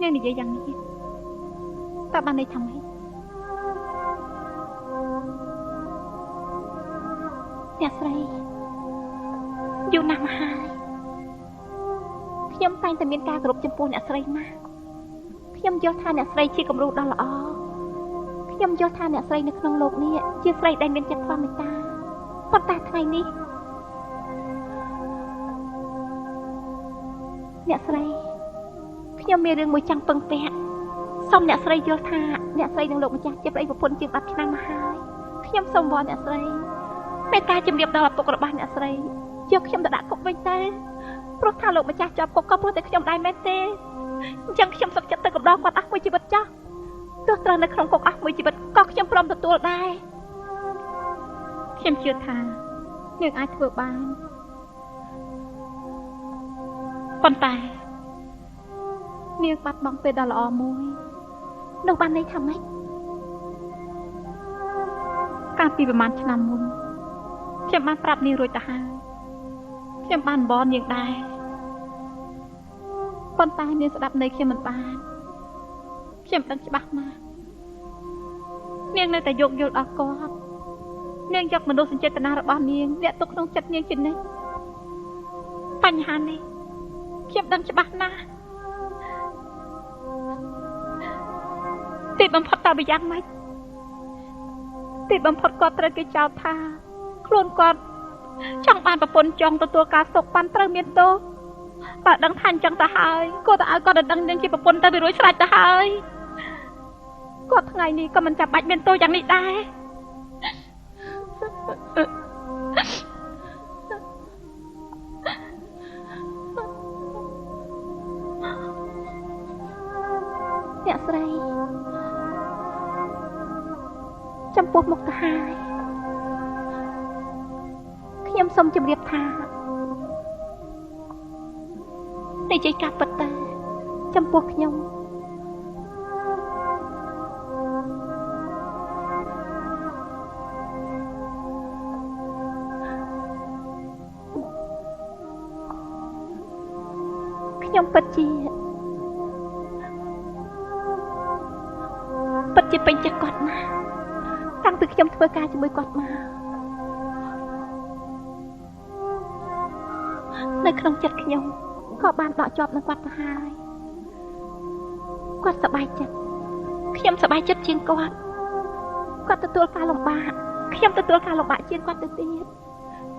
នាងនិយាយយ៉ាងនេះតើបានន័យថាម៉េច អ្នកស្រីយូរណាស់មកហើយខ្ញុំតែងតែមានការគោរពចំពោះអ្នកស្រីណាស់ខ្ញុំយល់ថាអ្នកស្រីជាគំរូដ៏ល្អខ្ញុំយល់ថាអ្នកស្រីនៅក្នុងលោកនេះជាស្រីដែលមានចិត្តធម៌មេត្តាប៉ុន្តែថ្ងៃនេះអ្នកស្រីខ្ញុំមានរឿងមួយចង់ពឹងពាក់សូមអ្នកស្រីយល់ថាអ្នកស្រីនិងលោកម្ចាស់ជាប្តីប្រពន្ធជាង10ឆ្នាំមកហើយខ្ញុំសូមវល់អ្នកស្រីមេត្តាជំរាបដល់ឪពុករបស់អ្នកស្រីយកខ្ញុំទៅដាក់គុកវិញទៅព្រោះថាលោកម្ចាស់ជាប់គុកក៏ព្រោះតែខ្ញុំដែរមែនទេអញ្ចឹងខ្ញុំសុខចិត្តទៅកំដរគាត់អស់មួយជីវិតចោះទោះត្រូវនៅក្នុងគុកអស់មួយជីវិតក៏ខ្ញុំព្រមទទួលដែរខ្ញុំជឿថានាងអាចធ្វើបានប៉ុន្តែនាងបាត់បង់ពេលដ៏ល្អមួយនោះបានន័យថាម៉េចកាលពីប្រហែលឆ្នាំមុនខ្ញុំបានប្រាប់នាងរួចទៅហើយខ្ញុំបានបននាងដែរប៉ុន្តែនាងស្ដាប់ន័យខ្ញុំមិនបានខ្ញុំដឹងច្បាស់ណាស់នាងនៅតែយោគយល់ដល់គាត់នាងយកមនោសញ្ចេតនារបស់នាងលាក់ទុកក្នុងចិត្តនាងជានិច្ចបញ្ហានេះខ្ញុំដឹងច្បាស់ណាស់ទីបំផុតតើវាយ៉ាងម៉េចទីបំផុតគាត់ត្រូវគេចោទថាខ្លួនគាត់ចង់បានប្រពន្ធចង់ទទួលការសុខបានត្រូវមានទោសបើដឹងថាអញ្ចឹងទៅហើយគួរតែឲ្យគាត់ដឹងនាងជាប្រពន្ធទៅវារួចស្រេចទៅហើយគាត់ថ្ងៃនេះក៏មិនចាំបាច់មានទោសយ៉ាងនេះដែរអ្នកស្រីចំពោះមុខទៅហើយខ្ញុំសូមជម្រាបថានិយាយការពិតទៅចំពោះខ្ញុំខ្ញុំពិតជាពេញចិត្តគាត់ណាស់តាំងពីខ្ញុំធ្វើការជាមួយគាត់មកនៅក្នុងចិត្តខ្ញុំក៏បានដកជាប់នឹងគាត់ទៅហើយគាត់សប្បាយចិត្តខ្ញុំសប្បាយចិត្តជាងគាត់គាត់ទទួលការលំបាកខ្ញុំទទួលការលំបាកជាងគាត់ទៅទៀត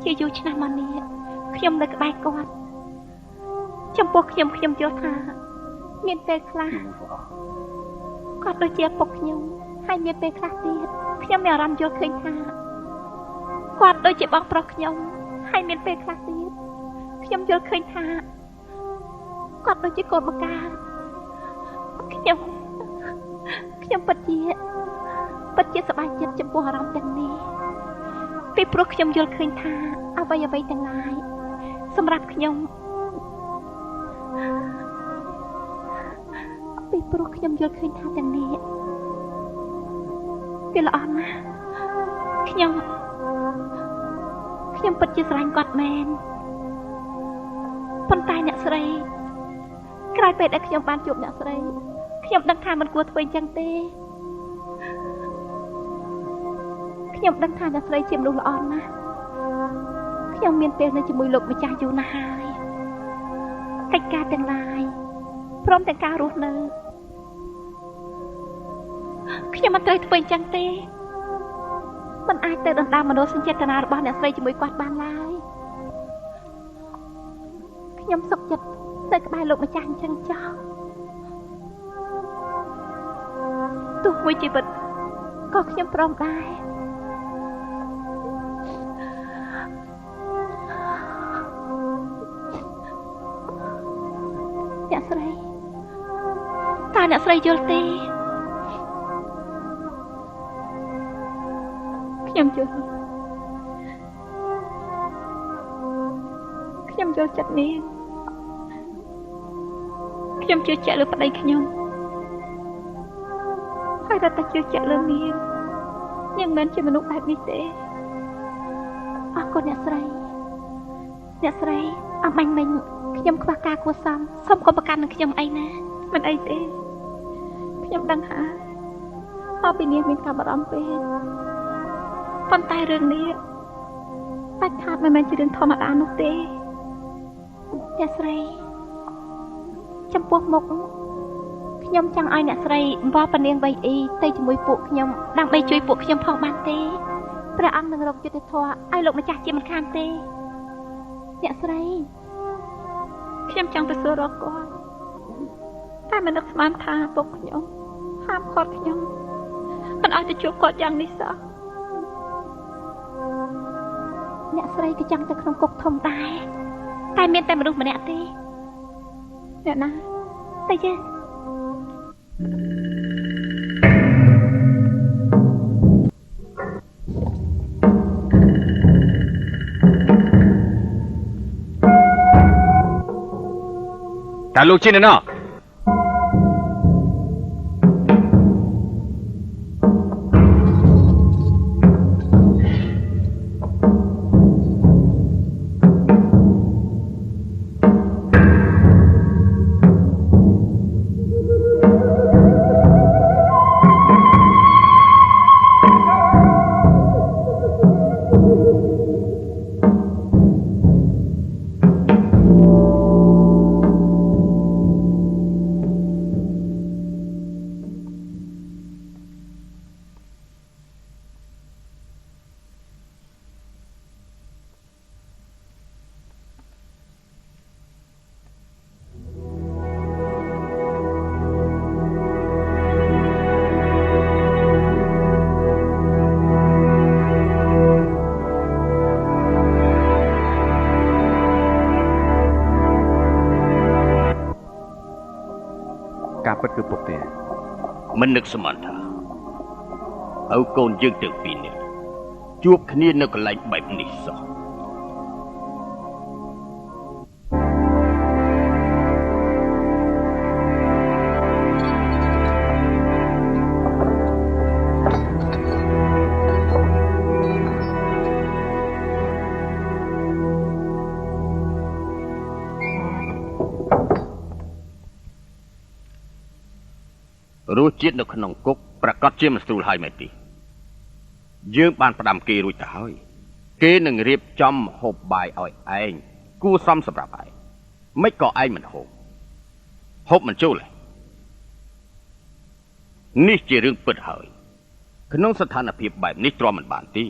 ជាយូរឆ្នាំមកនេះខ្ញុំនៅក្បែរគាត់ចំពោះខ្ញុំខ្ញុំយល់ថាមានពេលខ្លះគាត់ដូចជាពុកខ្ញុំហើយមានពេលខ្លះទៀតខ្ញុំមានអារម្មណ៍យល់ឃើញថាគាត់ដូចជាបងប្រុសខ្ញុំហើយមានពេលខ្លះទៀតខ្ញុំយល់ឃើញថាគាត់ដូចជាកូនបង្កើតខ្ញុំពិតជាសប្បាយចិត្តចំពោះអារម្មណ៍ទាំងនេះពីព្រោះខ្ញុំយល់ឃើញថាអ្វីអ្វីទាំងឡាយសម្រាប់ខ្ញុំពីព្រោះខ្ញុំយល់ឃើញថាទាំងនេះវាល្អណាស់ខ្ញុំពិតជាស្រឡាញ់គាត់មែនប៉ុន្តែអ្នកស្រីក្រោយពេលដែលខ្ញុំបានជួបអ្នកស្រីខ្ញុំដឹងថាមិនគួរធ្វើអញ្ចឹងទេខ្ញុំដឹងថាអ្នកស្រីជាមនុស្សល្អណាស់ខ្ញុំមានពេលនៅជាមួយលោកម្ចាស់យូរណាស់ហើយកិច្ចការទាំងឡាយព្រមទាំងការរស់នៅខ្ញុំមិនត្រូវធ្វើអញ្ចឹងទេមិនអាចទៅដណ្ដើមមនោសញ្ចេតនារបស់អ្នកស្រីជាមួយគាត់បានឡើយខ្ញុំសុខចិត្តនៅក្បែរលោកម្ចាស់អញ្ចឹងចោះទោះមួយជីវិតក៏ខ្ញុំព្រមដែរអ្នកស្រីតើអ្នកស្រីយល់ទេខ្ញុំយល់ខ្ញុំយល់ចិត្តនាងខ្ញុំជឿជាក់លើប្តីខ្ញុំហើយរត់តែជឿជាក់លើនាងនាងមិនជាមនុស្សបែបនេះទេអរគុណអ្នកស្រីអ្នកស្រីអំបញ្ញមិញខ្ញុំខ្វះការគួរសមសូមកុំប្រកាន់នឹងខ្ញុំអីណាមិនអីទេខ្ញុំដឹងហើយតពីនាងមានការបារម្ភពេកប៉ុន្តែរឿងនេះ ដាច់ខាតមិនមែនជារឿងធម្មតានោះទេអ្នកស្រីចំពោះមុខខ្ញុំចង់ឲ្យអ្នកស្រីវល់ពនាងវៃអ៊ីទៅជាមួយពួកខ្ញុំដើម្បីជួយពួកខ្ញុំផងបានទេព្រះអង្គនឹងរកយុត្តិធម៌ឲ្យលោកម្ចាស់ជាមិនខានទេអ្នកស្រីខ្ញុំចង់ទៅសួររកគាត់តែមិននឹកស្មានថាពុកខ្ញុំហាមឃាត់ខ្ញុំមិនឲ្យទៅជួបគាត់យ៉ាងនេះសោះអ្នកស្រីក៏ចង់ទៅក្នុងគុកធំដែរតែមានតែមនុស្សម្នាក់ទេអ្នកណាទៅយើង តើលោកជាអ្នកណាការពិតគឺពុកទេមិននឹកស្មានថាឪកូនយើងទាំងពីរនាក់ជួបគ្នានៅកន្លែងបែបនេះសោះរសជាតិនៅក្នុងគុកប្រកាសជាមិនស្រួលហើយមែនទេយើងបានផ្ដាំគេរួចទៅហើយគេនឹងរៀបចំហូបបាយឲ្យឯងគួរសមសម្រាប់ឯងមិនក៏ឯងមិនហូបហូបមិនចូលនេះជារឿងពិតហើយក្នុងស្ថានភាពបែបនេះទ្រាំមិនបានទេ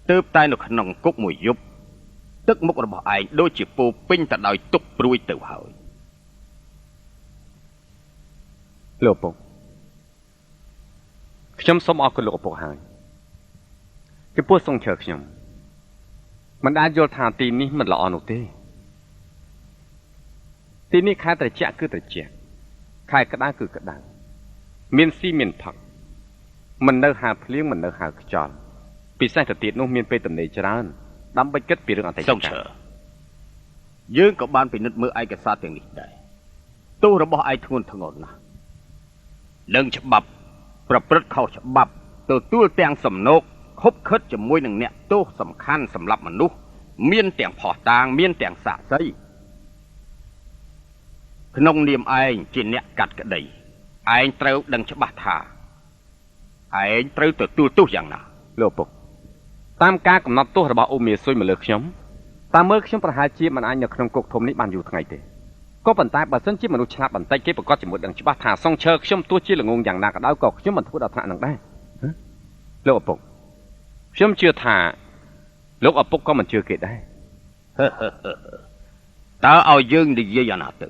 ទើបតែនៅក្នុងគុកមួយយប់ទឹកមុខរបស់ឯងដូចជាពោពេញទៅដោយទុកព្រួយទៅហើយលោកឪពុកខ្ញុំសូមអរគុណលោកឪពុកហើយចំពោះសុងឈើខ្ញុំមិនអាចយល់ថាទីនេះមិនល្អនោះទេទីនេះខែត្រជាក់គឺត្រជាក់ខែក្តៅគឺក្តៅមានស៊ីមានផឹកមិននៅហាលភ្លៀងមិននៅហាលខ្យល់ពិសេសទៅទៀតនោះមានពេលទំនេរច្រើនដើម្បីគិតពីរឿងអតីតកាលសុងឈើយើងក៏បានពិនិត្យមើលឯកសារទាំងនេះដែរទោសរបស់ឯងធ្ងន់ធ្ងរណាស់នឹងច្បាប់ប្រព្រឹត្តខុសច្បាប់ទទួលទាំងសំណូកខុបខិតជាមួយនឹងអ្នកទោសសំខាន់សម្រាប់មនុស្សមានទាំងផុសតាងមានទាំងសាក្សីក្នុងនាមឯងជាអ្នកកាត់ក្តីឯងត្រូវដឹងច្បាស់ថាឯងត្រូវទទួលទោសយ៉ាងណាលោកពុកតាមការកំណត់ទោសរបស់អ៊ូមៀស៊ុយមកលើខ្ញុំតាមមើលខ្ញុំប្រហែលជាមិនអាចនៅក្នុងគុកធំនេះបានយូរថ្ងៃទេក៏ប៉ុន្តែបើសិនជាមនុស្សឆ្លាតបន្តិចគេប្រកាសជាមួយដឹងច្បាស់ថាសុងឈើខ្ញុំទោះជាល្ងងយ៉ាងណាក៏ដោយក៏ខ្ញុំមិនធ្វើដល់ថ្នាក់នឹងដែរលោកឪពុកខ្ញុំជឿថាលោកឪពុកក៏មិនជឿគេដែរតើឲ្យយើងនិយាយយ៉ាងណាទៅ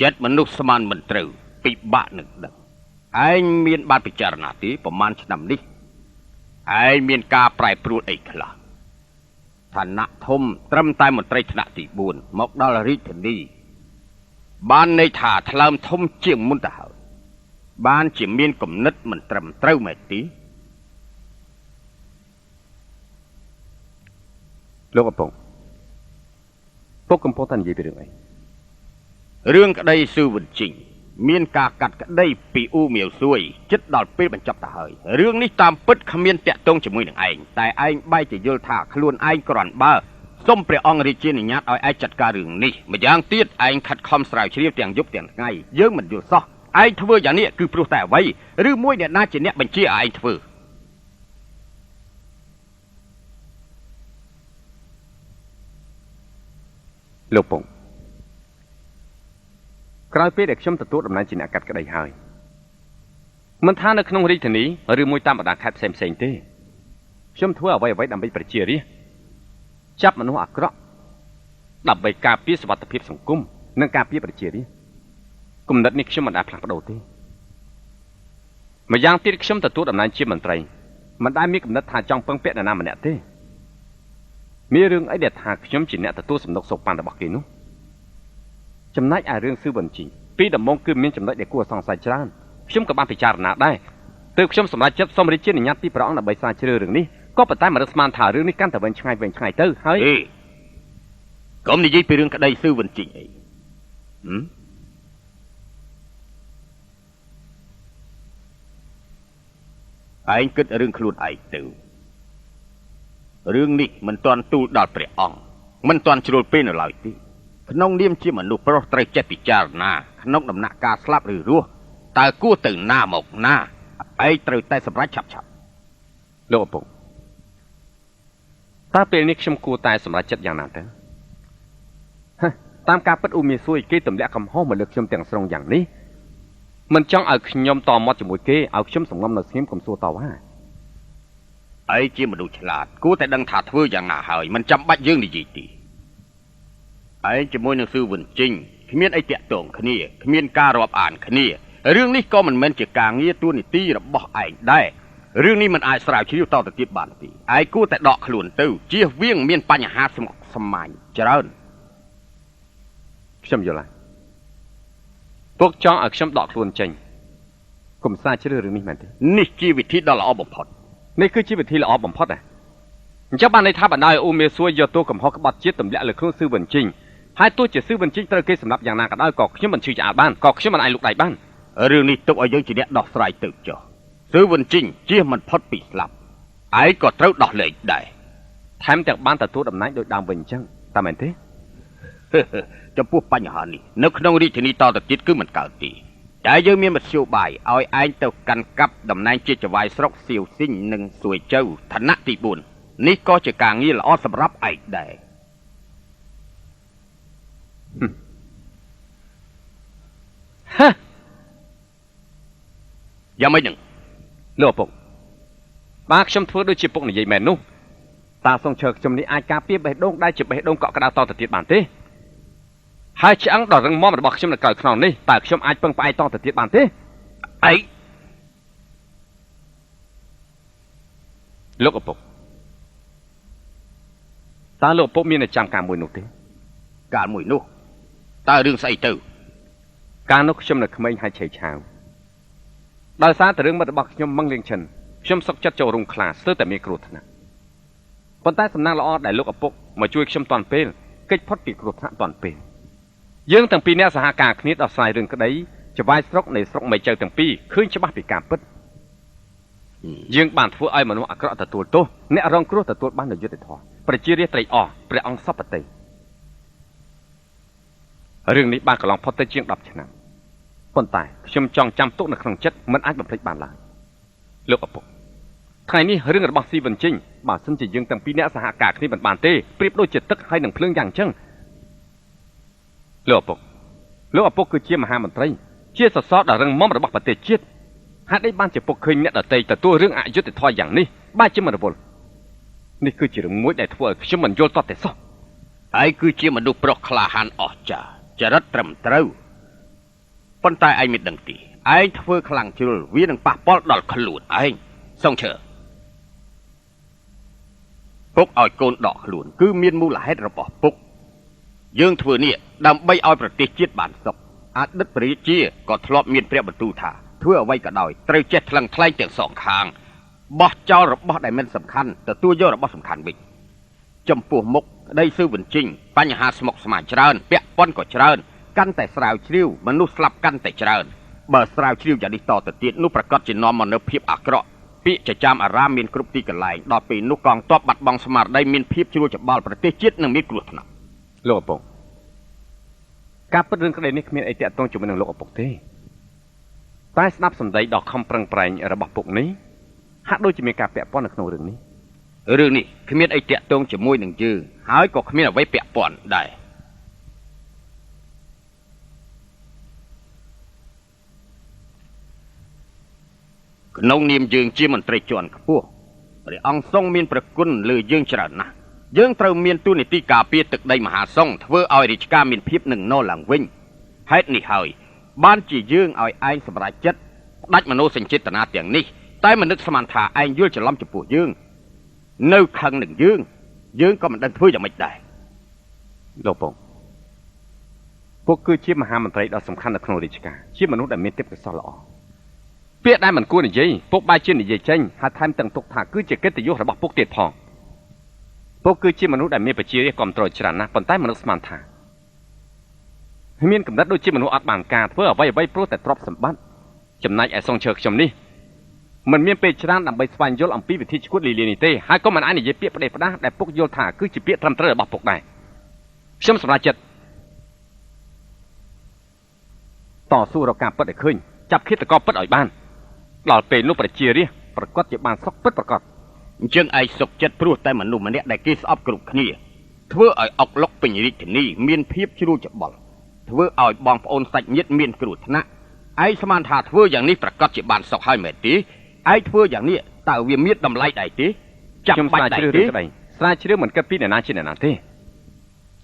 ចិត្តមនុស្សស្មានមិនត្រូវពិបាកនឹងដឹងឯងមានបានពិចារណាទេប្រហែលឆ្នាំនេះឯងមានការប្រែប្រួលអីខ្លះឋានៈធំត្រឹមតែមន្ត្រីថ្នាក់ទី4មកដល់រាជធានីបានន័យថាថ្លើមធំជាងមុនទៅហើយបានជាមានគំនិតមិនត្រឹមត្រូវមែនទេលោកឪពុកពុកកំពុងតែនិយាយពីរឿងអីរឿងក្តីស៊ឺវិនជីងមានការកាត់ក្តីពីអ៊ូមៀវសួយចិត្តដល់ពេលបញ្ចប់ទៅហើយរឿងនេះតាមពិតគ្មានតាក់ទងជាមួយនឹងឯងតែឯងបែរជាយល់ថាខ្លួនឯងគ្រាន់បើសូមព្រះអង្គរាជានុញ្ញាតឲ្យឯងចាត់ការរឿងនេះម្យ៉ាងទៀតឯងខិតខំស្រាវជ្រាវទាំងយប់ទាំងថ្ងៃយើងមិនយល់សោះឯងធ្វើយ៉ាងនេះគឺព្រោះតែអ្វីឬមួយអ្នកណាជាអ្នកបញ្ជាឲ្យឯងធ្វើ លោកពងក្រោយពេលដែលខ្ញុំទទួលតំណែងជាអ្នកកាត់ក្តីហើយមិនថានៅក្នុងរាជធានីឬមួយតាមបណ្ដាខេត្តផ្សេងផ្សេងទេខ្ញុំធ្វើអ្វីអ្វីដើម្បីប្រជារាស្ត្រចាប់មនុស្សអាក្រក់ដើម្បីការពារសុវត្ថិភាពសង្គមនិងការពារប្រជារាស្ត្រគំនិតនេះខ្ញុំមិនដែលផ្លាស់ប្ដូរទេម្យ៉ាងទៀតខ្ញុំទទួលតំណែងជាមន្ត្រីមិនដែលមានគំនិតថាចង់ពឹងពាក់នរណាម្នាក់ទេមានរឿងអីដែលថាខ្ញុំជាអ្នកទទួលសំណុកសូកប៉ាន់របស់គេនោះចំណែកឯរឿងស៊ឺវិនជីពីដំបូងគឺមានចំណុចដែលគួរសង្ស័យច្រើនខ្ញុំក៏បានពិចារណាដែរទើបខ្ញុំសម្រេចចិត្តសូមរាជានុញ្ញាតពីព្រះអង្គដើម្បីស្រាវជ្រាវរឿងនេះក៏ប៉ុន្តែមិនស្មានថារឿងនេះកាន់តែវែងឆ្ងាយវែងឆ្ងាយទៅហើយកុំនិយាយពីរឿងក្តីស៊ឺវិនជីអីឯងគិតរឿងខ្លួនឯងទៅរឿងនេះមិនទាន់ទូលដល់ព្រះអង្គមិនទាន់ជ្រុលពេលនៅឡើយទេក្នុងនាមជាមនុស្សប្រុសត្រូវចេះពិចារណាក្នុងដំណាក់កាលស្លាប់ឬរស់តើគួរទៅណាមកណាឯងត្រូវតែសម្រេចឆាប់ឆាប់លោកឪពុកតើពេលនេះខ្ញុំគួរតែសម្រេចចិត្តយ៉ាងណាទៅតាមការពិតអ៊ូមីស៊ួយគេទម្លាក់កំហុសមកលើខ្ញុំទាំងស្រុងយ៉ាងនេះមិនចង់ឲ្យខ្ញុំតមាត់ជាមួយគេឲ្យខ្ញុំសង្ងំនៅស្ងៀមកុំសួរតវ៉ាឯងជាមនុស្សឆ្លាតគួរតែដឹងថាធ្វើយ៉ាងណាហើយមិនចាំបាច់យើងនិយាយទេឯងជាមួយនឹងស៊ឺវិនជីងគ្មានអីតាក់ទងគ្នាគ្មានការរាប់អានគ្នារឿងនេះក៏មិនមែនជាការងារតួនាទីរបស់ឯងដែររឿងនេះមិនអាចស្រាវជ្រាវតទៅទៀតបានទេឯងគួរតែដកខ្លួនទៅជៀសវាងមានបញ្ហាស្មុគស្មាញច្រើនខ្ញុំយល់ហើយពុកចង់ឲ្យខ្ញុំដកខ្លួនចេញកុំស្រាវជ្រាវរឿងនេះមែនទេនេះជាវិធីដ៏ល្អបំផុតនេះគឺជាវិធីល្អបំផុតណាអញ្ចឹងបានន័យថាបណ្ដោយអ៊ូមេសួយយកទោសកំហុសក្បត់ជាតិទម្លាក់លើខ្លួនស៊ឺវិនជីងហើយទោះជាស៊ឺវិនជីងត្រូវគេសម្លាប់យ៉ាងណាក៏ដោយក៏ខ្ញុំមិនឈឺឆ្អាលបានក៏ខ្ញុំមិនអាចលូកដៃបានរឿងនេះទុកឲ្យយើងជាអ្នកដោះស្រាយទៅចុះស៊ឺវិនជីងជៀសមិនផុតពីស្លាប់ឯងក៏ត្រូវដោះលែងដែរថែមទាំងបានទទួលតំណែងដោយដើមវិញអញ្ចឹងតើមែនទេចំពោះបញ្ហានេះនៅក្នុងរាជធានីតទៅទៀតគឺមិនកើតទេតែយើងមានមធ្យោបាយឲ្យឯងទៅកាន់កាប់តំណែងជាចៅហ្វាយស្រុកសៀវស៊ីងនិងសួយចៅឋានៈទី4នេះក៏ជាការងារល្អសម្រាប់ឯងដែរហ៎យ៉ាងម៉េចនឹងលោកឪពុកបាទខ្ញុំធ្វើដូចជាពុកនិយាយមែននោះតាសុងឈើខ្ញុំនេះអាចការពារបេះដូងដែលជាបេះដូងកក់ក្ដៅតទៅទៀតបានទេហើយឆ្អឹងដ៏រឹងមាំរបស់ខ្ញុំនៅក្រោយខ្នងនេះតើខ្ញុំអាចពឹងផ្អែកតទៅទៀតបានទេឯងលោកឪពុកតើលោកឪពុកមានចាំការមួយនោះទេកាលមួយនោះតើរឿងស្អីទៅកាលនោះខ្ញុំនៅក្មេងហើយឆេវឆាវដោយសារតែរឿងមិត្តរបស់ខ្ញុំមឹងលៀងឈិនខ្ញុំសុកចិត្តចូលរុំខ្លាស្ទើរតែមានគ្រោះថ្នាក់ប៉ុន្តែសំណាងល្អដែលលោកឪពុកមកជួយខ្ញុំទាន់ពេលគេចផុតពីគ្រោះថ្នាក់ទាន់ពេលយើងទាំងពីរនាក់សហការគ្នាដោះស្រាយរឿងក្តីចៅហ្វាយស្រុកនៃស្រុកមេចៅទាំងពីរឃើញច្បាស់ពីការពិតយើងបានធ្វើឲ្យមនុស្សអាក្រក់ទទួលទោសអ្នករងគ្រោះទទួលបាននូវយុត្តិធម៌ប្រជារាស្ត្រត្រេកអរព្រះអង្គសពតិរឿងនេះបានកន្លងផុតទៅជាង10ឆ្នាំប៉ុន្តែខ្ញុំចង់ចាំទុកនៅក្នុងចិត្តមិនអាចបំភ្លេចបានឡើយលោកឪពុកថ្ងៃនេះរឿងរបស់ស៊ីវិនជីងបើសិនជាយើងទាំងពីរនាក់សហការគ្នាមិនបានទេប្រៀបដូចជាទឹកហើយនឹងភ្លើងយ៉ាងអញ្ចឹងលោកឪពុកលោកឪពុកគឺជាមហាមន្ត្រីជាសសរដ៏រឹងមាំរបស់ប្រទេសជាតិហេតុអីបានជាពុកឃើញអ្នកដទៃទទួលរឿងអយុត្តិធម៌យ៉ាងនេះបែរជាមិនរវល់នេះគឺជារឿងមួយដែលធ្វើឲ្យខ្ញុំមិនយល់ទាត់តែសោះឯងគឺជាមនុស្សប្រុសក្លាហានអស្ចារ្យចរិតត្រឹមត្រូវប៉ុន្តែឯងមិនដឹងទេឯងធ្វើខ្លាំងជ្រុលវានឹងប៉ះពាល់ដល់ខ្លួនឯងសុងឈើពុកឲ្យកូនដកខ្លួនគឺមានមូលហេតុរបស់ពុកយើងធ្វើនេះដើម្បីឲ្យប្រទេសជាតិបានសុខអតីតព្រះរាជាក៏ធ្លាប់មានព្រះបន្ទូលថាធ្វើអ្វីក៏ដោយត្រូវចេះថ្លឹងថ្លែងទាំងសងខាងបោះចោលរបស់ដែលមិនសំខាន់ទទួលយករបស់សំខាន់វិញចំពោះមុខក្តីស៊ឺវិនជីងបញ្ហាស្មុគស្មាញច្រើនពាក់ព័ន្ធក៏ច្រើនកាន់តែស្រាវជ្រាវមនុស្សស្លាប់កាន់តែច្រើនបើស្រាវជ្រាវយ៉ាងនេះតទៅទៀតនោះប្រកាសជានាំមកនូវភាពអាក្រក់ពាក្យចចាមអារាមមានគ្រប់ទីកន្លែងដល់ពេលនោះកងទ័ពបាត់បង់ស្មារតីមានភាពជ្រួលច្បល់ប្រទេសជាតិនឹងមានគ្រោះថ្នាក់លោកឪពុកការពិតរឿងក្តីនេះគ្មានអីតាក់ទងជាមួយនឹងលោកឪពុកទេតែស្ដាប់សម្ដីដ៏ខំប្រឹងប្រែងរបស់ពុកនេះហាក់ដូចជាមានការពាក់ព័ន្ធនៅក្នុងរឿងនេះរឿងនេះគ្មានអីតាក់ទងជាមួយនឹងយើងហើយក៏គ្មានអ្វីពាក់ព័ន្ធដែរ ក្នុងនាមយើងជាមន្ត្រីជាន់ខ្ពស់ព្រះអង្គទ្រង់មានប្រគុណលើយើងច្រើនណាស់យើងត្រូវមានទូនីតិការពារទឹកដីមហាសង្ឃធ្វើឲ្យរាជការមានភាពនឹងណឡើងវិញហេតុនេះហើយបានជាយើងឲ្យឯងសម្រេចចិត្តផ្ដាច់មនោសញ្ចេតនាទាំងនេះតែមិននឹកស្មានថាឯងយល់ច្រឡំចំពោះយើងនៅខឹងនឹងយើងយើងក៏មិនដឹងធ្វើយ៉ាងម៉េចដែរលោកពងពួកគឺជាមហាមន្ត្រីដ៏សំខាន់នៅក្នុងរាជការជាមនុស្សដែលមានទេពកោសល្យល្អពាក្យដែលមិនគួរនិយាយពុកបែរជានិយាយចេញហើយថែមទាំងទុកថាគឺជាកិត្តិយសរបស់ពុកទៀតផងពុកគឺជាមនុស្សដែលមានប្រជារាស្ត្រគ្រប់គ្រងច្រើនណាស់ប៉ុន្តែមនុស្សស្មានថាមានកំណត់ដូចជាមនុស្សអត់បានការធ្វើអ្វីអ្វីព្រោះតែទ្រព្យសម្បត្តិចំណែកឯសុងឈើខ្ញុំនេះមិនមានពេលច្រើនដើម្បីស្វែងយល់អំពីវិធីឈួតលីលានេះទេហើយក៏មិនអាចនិយាយពាក្យផ្ដេសផ្ដាសដែលពុកយល់ថាគឺជាពាក្យត្រឹមត្រូវរបស់ពុកដែរខ្ញុំសម្រេចចិត្តតស៊ូរកការពិតឲ្យឃើញចាប់ឃាតករពិតឲ្យបានដល់ពេលនោះប្រជារាស្ត្រប្រកាសជាបានសុខពិតប្រកបអញ្ចឹងឯងសុខចិត្តព្រោះតែមនុស្សម្នាក់ដែលគេស្អប់គ្រប់គ្នាធ្វើឲ្យអុកលុកពេញរាជធានីមានភាពជ្រួលច្បល់ធ្វើឲ្យបងប្អូនសាច់ញាតិមានគ្រោះថ្នាក់ឯងស្មានថាធ្វើយ៉ាងនេះប្រកាសជាបានសុខហើយមែនទេឯងធ្វើយ៉ាងនេះតើវាមានតម្លៃដែរទេចាំបាច់ដែរទេស្រាវជ្រាវមិនគិតពីអ្នកណាជាអ្នកណាទេ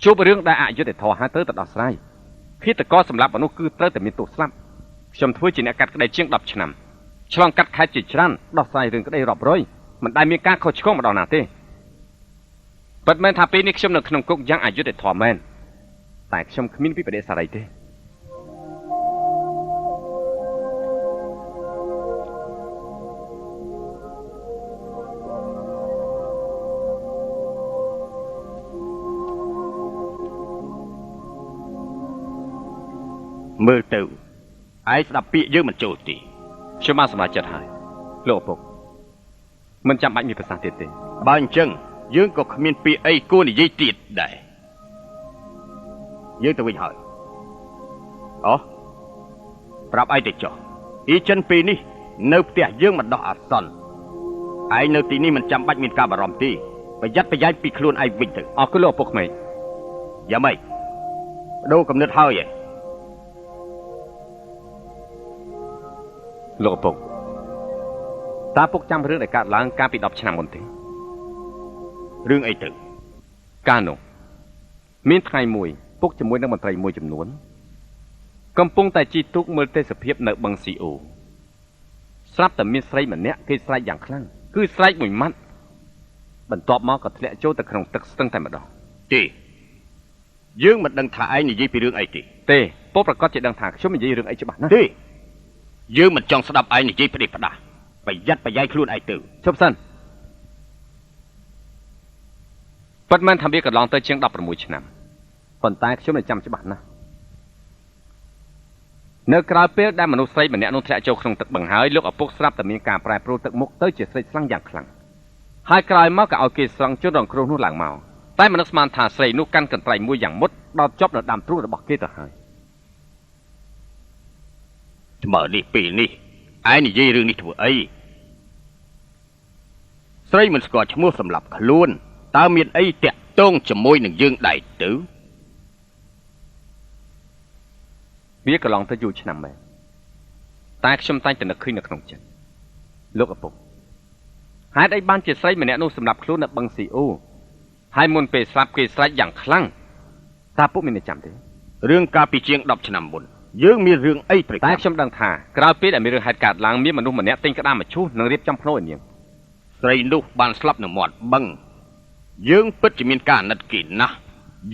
ជួបរឿងដែលអយុត្តិធម៌ហើយត្រូវតែដោះស្រាយឃាតករសម្លាប់មនុស្សគឺត្រូវតែមានទោសស្លាប់ខ្ញុំធ្វើជាអ្នកកាត់ក្តីជាង10ឆ្នាំឆ្លងកាត់ខេត្តជាច្រើនដោះស្រាយរឿងក្តីរាប់រយមិនដែលមានការខុសឆ្គងម្ដងណាទេពិតមែនថាពេលនេះខ្ញុំនៅក្នុងគុកយ៉ាងអយុត្តិធម៌មែនតែខ្ញុំគ្មានវិបដិសារីទេមើលទៅឯងស្ដាប់ពាក្យយើងមិនចូលទេខ្ញុំបានសម្រេចចិត្តហើយលោកឪពុកមិនចាំបាច់មានប្រសាសន៍ទៀតទេបើអញ្ចឹងយើងក៏គ្មានពាក្យអីគួរនិយាយទៀតដែរយើងទៅវិញហើយអូប្រាប់ឯងទៅចុះអ៊ីចិនពេលនេះនៅផ្ទះយើងមិនដោះអាសន្នឯងនៅទីនេះមិនចាំបាច់មានការបារម្ភទេប្រយ័ត្នប្រយែងពីខ្លួនឯងវិញទៅអរគុណលោកឪពុកក្មេងយ៉ាងម៉េចបដូរកំណត់ហើយឯងលោកឪពុកតើពុកចាំរឿងដែលកើតឡើងកាលពី10ឆ្នាំមុនទេរឿងអីទៅកាលនោះមានថ្ងៃមួយពុកជាមួយនឹងមន្ត្រីមួយចំនួនកំពុងតែជិះទូកមើលទេសភាពនៅបឹងស៊ីអូស្រាប់តែមានស្រីម្នាក់គេស្រែកយ៉ាងខ្លាំងគឺស្រែកមួយម៉ាត់បន្ទាប់មកក៏ធ្លាក់ចូលទៅក្នុងទឹកស្ទឹងតែម្ដងទេយើងមិនដឹងថាឯងនិយាយពីរឿងអីទេទេពុកប្រកាសជាដឹងថាខ្ញុំនិយាយរឿងអីច្បាស់ណាស់ទេយើងមិនចង់ស្ដាប់ឯងនិយាយផ្ដេសផ្ដាសប្រយ័ត្នប្រយែងខ្លួនឯងទៅជប់សិនពិតមែនថាវាកន្លងទៅជាង16ឆ្នាំប៉ុន្តែខ្ញុំនៅចាំច្បាស់ណាស់នៅក្រោយពេលដែលមនុស្សស្រីម្នាក់នោះធ្លាក់ចូលក្នុងទឹកបឹងហើយលោកឪពុកស្រាប់តែមានការប្រែប្រួលទឹកមុខទៅជាស្រីស្លាំងយ៉ាងខ្លាំងហើយក្រោយមកក៏ឲ្យគេស្រង់ជនរងគ្រោះនោះឡើងមកតែមិននឹកស្មានថាស្រីនោះកាន់កន្ត្រៃមួយយ៉ាងមុតដល់ជាប់នៅដើមទ្រូងរបស់គេទៅហើយថ្មើនេះពេលនេះឯងនិយាយរឿងនេះធ្វើអីស្រីមិនស្គាល់ឈ្មោះសម្រាប់ខ្លួនតើមានអីតាក់ទងជាមួយនឹងយើងដែរទៅវាកន្លងទៅយូរឆ្នាំមែនតែខ្ញុំតែងតែនឹកឃើញនៅក្នុងចិត្តលោកឪពុកហេតុអីបានជាស្រីម្នាក់នោះសម្រាប់ខ្លួននៅបឹងស៊ីអូហើយមុនពេលស្លាប់គេស្រែកយ៉ាងខ្លាំងតើពុកមានចាំទេរឿងកាលពីជាង10ឆ្នាំមុនយើងមានរឿងអីត្រូវតែខ្ញុំដឹងថាក្រោយពេលដែលមានរឿងហេតុកើតឡើងមានមនុស្សម្នាក់ទិញក្តារមឈូសនិងរៀបចំភ្នូរឲ្យនាងស្រីនោះបានស្លាប់នៅមាត់បឹងយើងពិតជាមានការអាណិតគេណាស់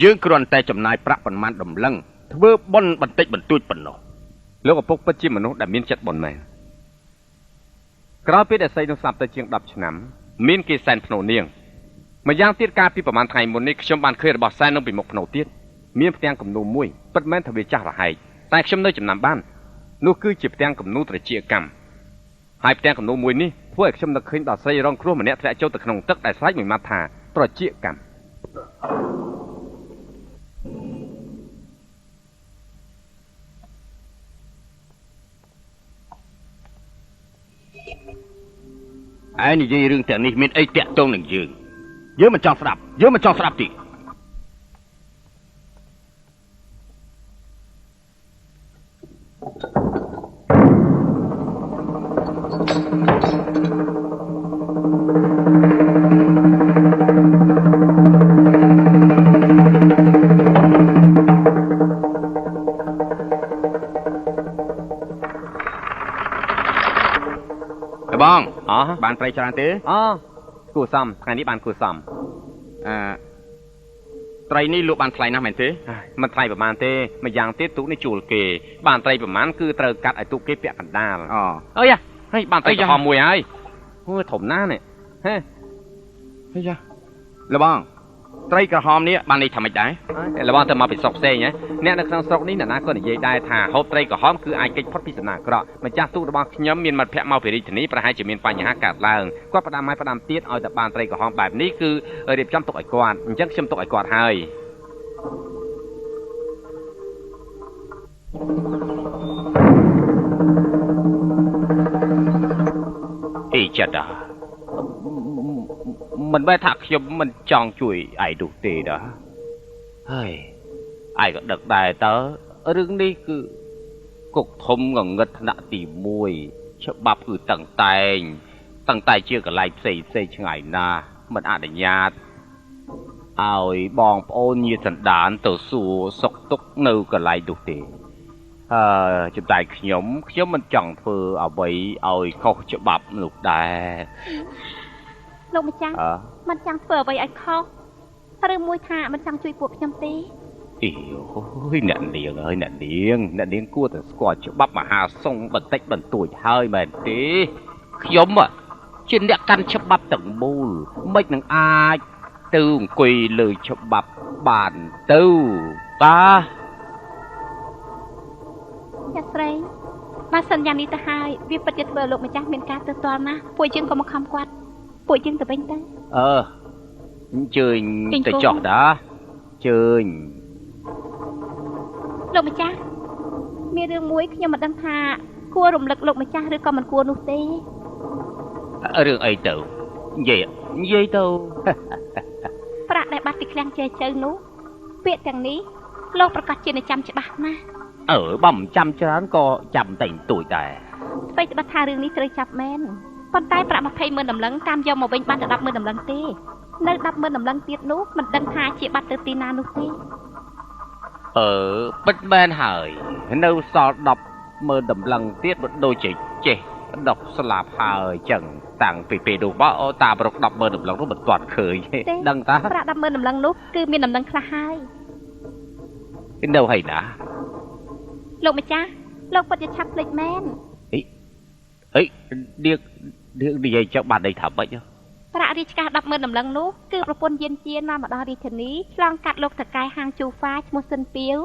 យើងគ្រាន់តែចំណាយប្រាក់ប៉ុន្មានដំឡឹងធ្វើបុណ្យបន្តិចបន្តួចប៉ុណ្ណោះលោកឪពុកពិតជាមនុស្សដែលមានចិត្តបុណ្យមែនក្រោយពេលដែលស្រីនោះស្លាប់ទៅជាង10ឆ្នាំមានគេសែនភ្នូរនាងម្យ៉ាងទៀតកាលពីប្រហែលថ្ងៃមុននេះខ្ញុំបានឃើញរបស់សែននៅពីមុខភ្នូរទៀតមានផ្ទាំងគំនូរមួយពិតមែនថាវាចាស់រហែកតែខ្ញុំនៅចំណាំបាននោះគឺជាផ្ទាំងគំនូរត្រចៀកកម្មហើយផ្ទាំងគំនូរមួយនេះធ្វើឲ្យខ្ញុំនឹកឃើញដល់ស្រីរងគ្រោះម្នាក់ធ្លាក់ចូលទៅក្នុងទឹកដែលស្រែកមួយម៉ាត់ថាត្រចៀកកម្ម ឯងនិយាយរឿងទាំងនេះមានអីតាក់ទងនឹងយើងយើងមិនចង់ស្ដាប់យើងមិនចង់ស្ដាប់ទេ ត្រីច្រើនទេ អូគួសមថ្ងៃនេះបានគួសម អឺត្រីនេះលក់បានថ្លៃណាស់មែនទេ មិនថ្លៃប្រហែលទេម្យ៉ាងទៀតទូកនេះជួលគេបានត្រីប្រហែលគឺត្រូវកាត់ឲ្យទូកគេពាក់កណ្ដាល អូ អើយហើយបានត្រីក្រហមមួយហើយអូធំណាស់នេះហេ ហេយ៉ាលបងត្រីក្រហមនេះបានន័យថាម៉េចដែរ លបងទៅមកពីស្រុកផ្សេងហ៎អ្នកនៅក្នុងស្រុកនេះអ្នកណាក៏និយាយដែរថាហូបត្រីក្រហមគឺអាចគេចផុតពីសំណាក់អាក្រក់ម្ចាស់ទូករបស់ខ្ញុំមានមិត្តភក្តិមកពីរាជធានីប្រហែលជាមានបញ្ហាកើតឡើងគាត់ផ្ដាំឲ្យផ្ដាំទៀតឲ្យតែបានត្រីក្រហមបែបនេះគឺរៀបចំទុកឲ្យគាត់អញ្ចឹងខ្ញុំទុកឲ្យគាត់ហើយអីចាដាមិនមែនថាខ្ញុំមិនចង់ជួយឯងនោះទេណាហើយឯងក៏ដឹកដែរតើរឿងនេះគឺគុកធំងងឹតថ្នាក់ទី1ច្បាប់គឺតឹងតែងជាកន្លែងផ្សេងផ្សេងឆ្ងាយណាស់មិនអនុញ្ញាតឲ្យបងប្អូនញាតិសន្តានទៅសួរសុខទុក្ខនៅកន្លែងនោះទេចំណែកខ្ញុំមិនចង់ធ្វើអ្វីឲ្យខុសច្បាប់នោះដែរ លោកម្ចាស់មិនចង់ធ្វើអ្វីឲ្យខុសឬមួយថាមិនចង់ជួយពួកខ្ញុំទេ អីអូយអ្នកនាងអើយអ្នកនាងគួរតែស្គាល់ច្បាប់មហាសង្ឃបន្តិចបន្តួចហើយមែនទេខ្ញុំជាអ្នកកាន់ច្បាប់ទាំងមូលមិននឹងអាចទៅអង្គុយលើច្បាប់បានទៅតា អ្នកស្រីបើសិនយ៉ាងនេះទៅហើយវាពិតជាធ្វើលោកម្ចាស់មានការទើសទាល់ណាស់ពួកយើងក៏មកខំគាត់ពួកយើងទៅវិញទៅ អឺអញ្ជើញទៅចោះតាជើញ លោកម្ចាស់មានរឿងមួយខ្ញុំមិនដឹងថាគួររំលឹកលោកម្ចាស់ឬក៏មិនគួរនោះទេ រឿងអីទៅនិយាយទៅ ប្រាក់ដែលបាត់ពីឃ្លាំងជែជៅនោះពាក្យទាំងនេះលោកប្រកាសជាចាំច្បាស់ណាស់ អឺបើមិនចាំច្រើនក៏ចាំតែបន្តួចដែរ អ្វីត្បិតថារឿងនេះត្រូវចាប់មែនប៉ុន្តែប្រាក់200,000តម្លឹងតាមយកមកវិញបានតែ100,000តម្លឹងទេនៅ100,000តម្លឹងទៀតនោះមិនដឹងថាជាបាត់ទៅទីណានោះទេ អឺពិតមែនហើយនៅសល់100,000តម្លឹងទៀតមិនដូចជាចេះដុកស្លាប់ហើយចឹងតាំងពីពេលនោះមកតាមរក100,000តម្លឹងនោះមិនទាន់ឃើញដឹងតា ប្រាក់100,000តម្លឹងនោះគឺមានតម្លឹងខ្លះហើយ នៅហើយណា លោកម្ចាស់លោកពិតជាឆាប់ភ្លេចមែន អីនាងនិយាយចឹងបានន័យថាម៉េច ប្រាក់រាជការ100,000តម្លឹងនោះគឺប្រពន្ធយានជានាំមកដល់រាជធានីឆ្លងកាត់លោកថកែហាងជូហ្វាឈ្មោះស៊ិនពាវ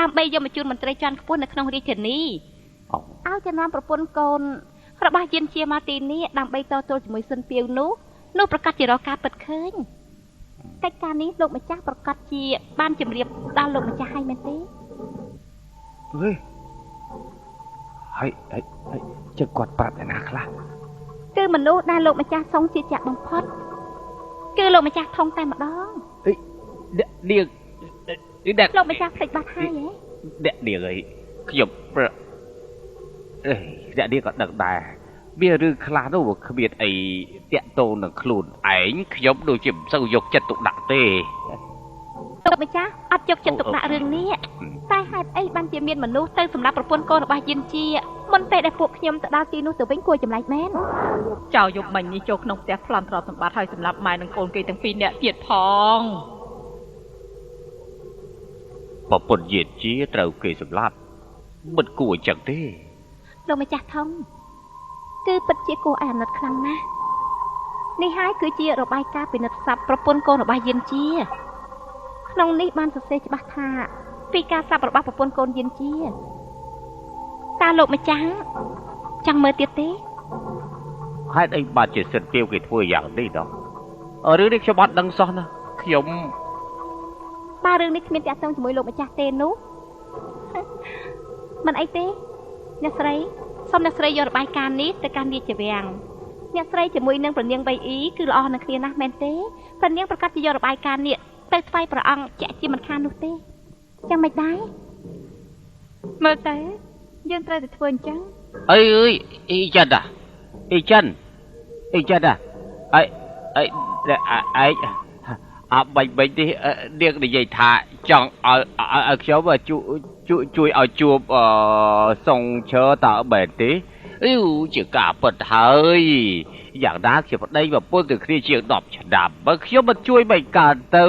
ដើម្បីយកមកជូនមន្ត្រីជាន់ខ្ពស់នៅក្នុងរាជធានីឲ្យទៅនាំប្រពន្ធកូនរបស់យានជាមកទីនេះដើម្បីតទល់ជាមួយស៊ិនពាវនោះប្រកាសជារកការពិតឃើញកិច្ចការនេះលោកម្ចាស់ប្រកាសជាបានជម្រាបដល់លោកម្ចាស់ហើយមែនទេ ហេហើយហើយជិះគាត់ប្រាប់អ្នកណាខ្លះ គឺមនុស្សដែលលោកម្ចាស់សងជាចាក់បំផុតគឺលោកម្ចាស់ថងតែម្ដង អីនាង លោកម្ចាស់ភ្លេចបាត់ហើយហ៎ អ្នកនាងអីខ្ញុំអេអ្នកនាងក៏ដឹងដែរមានរឿងខ្លះនោះវាគ្មានអីតាក់ទងនឹងខ្លួនឯងខ្ញុំដូចជាមិនសូវយកចិត្តទុកដាក់ទេ លោកម្ចាស់អត់យកចិត្តទុកដាក់រឿងនេះតែហេតុអីបានជាមានមនុស្សទៅសម្រាប់ប្រពន្ធកូនរបស់យានជាមុនពេលដែលពួកខ្ញុំទៅដល់ទីនោះទៅវិញគួរចម្លែកមែន ចៅយប់មិញនេះចូលក្នុងផ្ទះប្លន់ទ្រព្យសម្បត្តិហើយសម្រាប់ម៉ែនិងកូនគេទាំងពីរនាក់ទៀតផង ប្រពន្ធយានជាត្រូវគេសម្លាប់មិនគួរអញ្ចឹងទេ លោកម្ចាស់ថងគឺពិតជាគួរឲ្យអាណិតខ្លាំងណាស់នេះហើយគឺជារបាយការណ៍ពិនិត្យសពប្រពន្ធកូនរបស់យានជាក្នុងនេះបានសរសេរច្បាស់ថាពីការស្លាប់របស់ប្រពន្ធកូនយានជាតើលោកម្ចាស់ចង់មើលទៀតទេ ហេតុអីបានជាសិនទាវគេធ្វើយ៉ាងនេះដល់រឿងនេះខ្ញុំអត់ដឹងសោះណាខ្ញុំ បើរឿងនេះគ្មានតាក់ទងជាមួយលោកម្ចាស់ទេនោះមិនអីទេអ្នកស្រីសូមអ្នកស្រីយករបាយការណ៍នេះទៅកាន់រាជវាំងអ្នកស្រីជាមួយនឹងព្រះនាងវៃអ៊ីគឺល្អនឹងគ្នាណាស់មែនទេព្រះនាងប្រកាសជាយករបាយការណ៍នេះទៅថ្វាយព្រះអង្គជាក់ជាមិនខាននោះទេចាំមិនដែរ មើលទៅយើងត្រូវតែធ្វើអញ្ចឹង អីអើយអីចិនតាអីចិនអីចិនតាអីអីអីអាបាញ់នេះនាងនិយាយថាចង់ឲ្យខ្ញុំជួយឲ្យជួបសុងឈើតើបែរទេ អ៊ូជាការពិតហើយយ៉ាងណាខ្ញុំប្តីប្រពន្ធទៅគ្នាជាង10ឆ្នាំបើខ្ញុំមិនជួយមិនកើតទៅ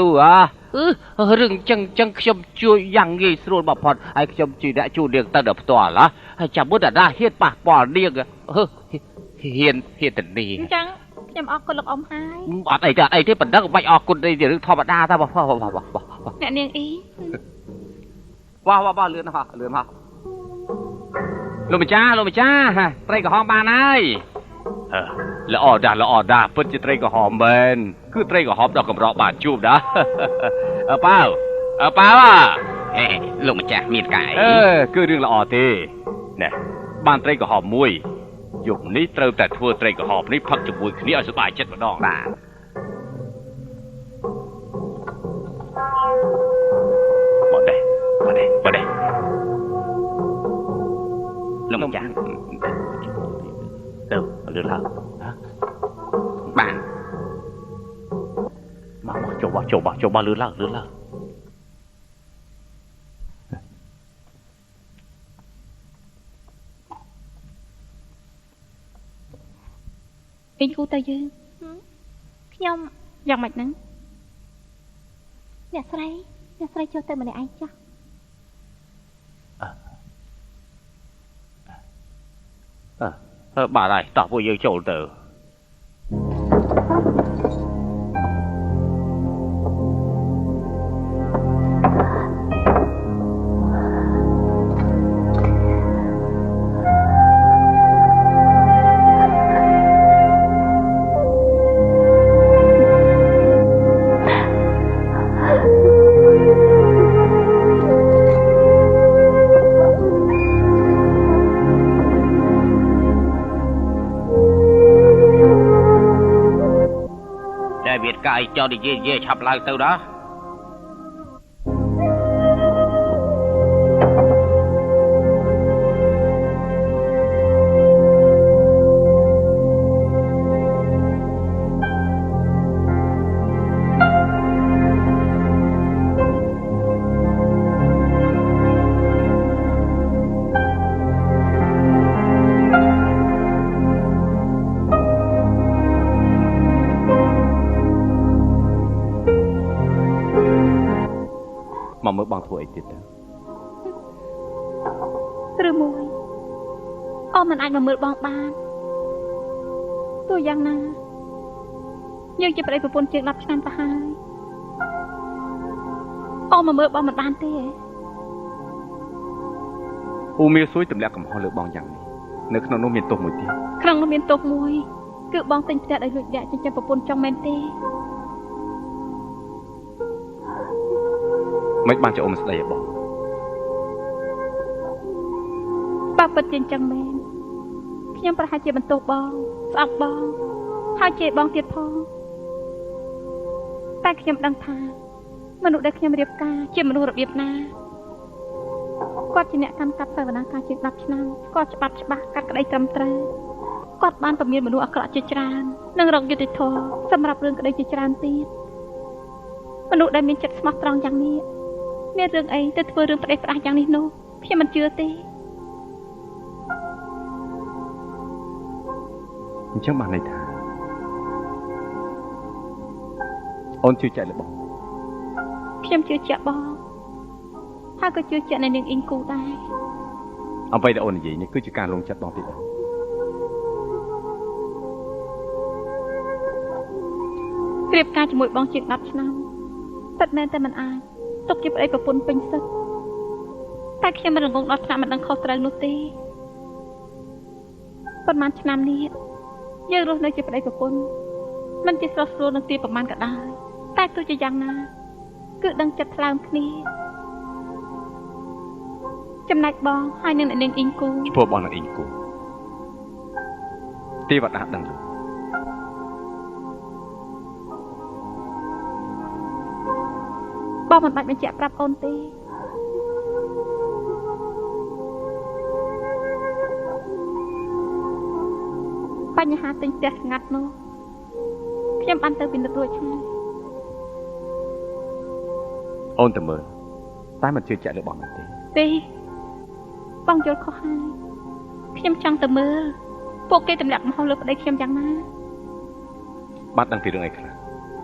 អារឿងចឹងខ្ញុំជួយយ៉ាងងាយស្រួលបំផុតហើយខ្ញុំជួយអ្នកជួយនាងទៅដល់ផ្ទាល់ហ៎ហើយចាំមើលតាហ៊ានប៉ះពាល់នាងហ៊ានធានាអញ្ចឹងខ្ញុំអរគុណលោកអ៊ំហើយអត់អីទេអត់អីទេប៉ុណ្ណឹងបាច់អរគុណអីទេរឿងធម្មតាតាបងអ្នកនាងអ៊ីវ៉ាវ៉ាលឿនហោះលឿនហោះលោកម្ចាស់លោកម្ចាស់ត្រីក្រហមបានហើយល្អដាស់ល្អដាស់ពិតជាត្រីក្រហមមែនគឺត្រីក្រហមដ៏កម្របានជួបណាអើប៉ាវអើប៉ាវអេលោកម្ចាស់មានកាយអឺគឺរឿងល្អទេណែបានត្រីក្រហមមួយយប់នេះត្រូវតែធ្វើត្រីក្រហមនេះផឹកជាមួយគ្នាឲ្យសប្បាយចិត្តម្ដងបាទមកដែរមកដែរមកដែរលោកម្ចាស់ទៅលឿនឡើងបាទមកចូលបោះចូលបោះចូលបោះលឿនឡើងលឿនឡើងអ៊ីងគូទៅយើងខ្ញុំយ៉ាងម៉េចហ្នឹងអ្នកស្រីអ្នកស្រីចូលទៅម្នាក់ឯងចាស់បាទហើយតោះពួកយើងចូលទៅចោលនិយាយឆាប់ឡើងទៅដល់មកមើលបងធ្វើអីទៀតទៅឬមួយអូមិនអាចមកមើលបងបានទោះយ៉ាងណាយើងជាប្តីប្រពន្ធជាង10ឆ្នាំទៅហើយអូមកមើលបងមិនបានទេអ៊ូមៀសួយទម្លាក់កំហុសលើបងយ៉ាងនេះនៅក្នុងនោះមានទោសមួយទៀតក្នុងនោះមានទោសមួយគឺបងទិញផ្ទះដោយលួចលាក់ចិញ្ចឹមប្រពន្ធចង់មែនទេមិនបានជាអូនស្ដីឲ្យបងបើពិតជាអញ្ចឹងមែនខ្ញុំប្រហែលជាបន្ទោសបងស្អប់បងហើយជេរបងទៀតផងតែខ្ញុំដឹងថាមនុស្សដែលខ្ញុំរៀបការជាមនុស្សរបៀបណាគាត់ជាអ្នកកាន់កាប់សវនាការជាង10ឆ្នាំគាត់ច្បាប់ច្បាស់កាត់ក្តីត្រឹមត្រូវគាត់បានពមៀនមនុស្សអាក្រក់ជាច្រើននិងរកយុត្តិធម៌សម្រាប់រឿងក្តីជាច្រើនទៀតមនុស្សដែលមានចិត្តស្មោះត្រង់យ៉ាងនេះមានរឿងអីទៅធ្វើរឿងផ្ដេសផ្ដាស់យ៉ាងនេះនោះខ្ញុំមិនជឿទេអញ្ចឹងបានន័យថាអូនជឿជាក់លើបងខ្ញុំជឿជាក់បងហើយក៏ជឿជាក់នៅនាងអ៊ីងគូដែរអ្វីដែលអូននិយាយនេះគឺជាការលងចិត្តបងទៀតរៀបការជាមួយបងជាង10ឆ្នាំពិតមែនតែមិនអាចទុកជាប្តីប្រពន្ធពេញសិទ្ធតែខ្ញុំមិនរងងដល់ថ្នាក់មិនដឹងខុសត្រូវនោះទេប៉ុន្មានឆ្នាំនេះយើងរស់នៅជាប្តីប្រពន្ធមិនជាស្រស់ស្រួលនឹងទីប្រមាណក៏ដោយតែទោះជាយ៉ាងណាគឺដឹងចិត្តថ្លើមគ្នាចំណែកបងហើយនឹងអ្នកនាងអ៊ីងគូចំពោះបងនិងអ៊ីងគូទេវតាដឹងបងមិនបាច់បញ្ជាក់ប្រាប់អូនទេបញ្ហាទិញផ្ទះស្ងាត់នោះខ្ញុំបានទៅពិនិត្យរួចហើយអូនទៅមើលតែមិនជឿជាក់លើបងទេទេបងយល់ខុសហើយ ខ្ញុំចង់ទៅមើលពួកគេទម្លាក់កំហុសលើប្តីខ្ញុំយ៉ាងណាបាទដឹងពីរឿងអីខ្លះ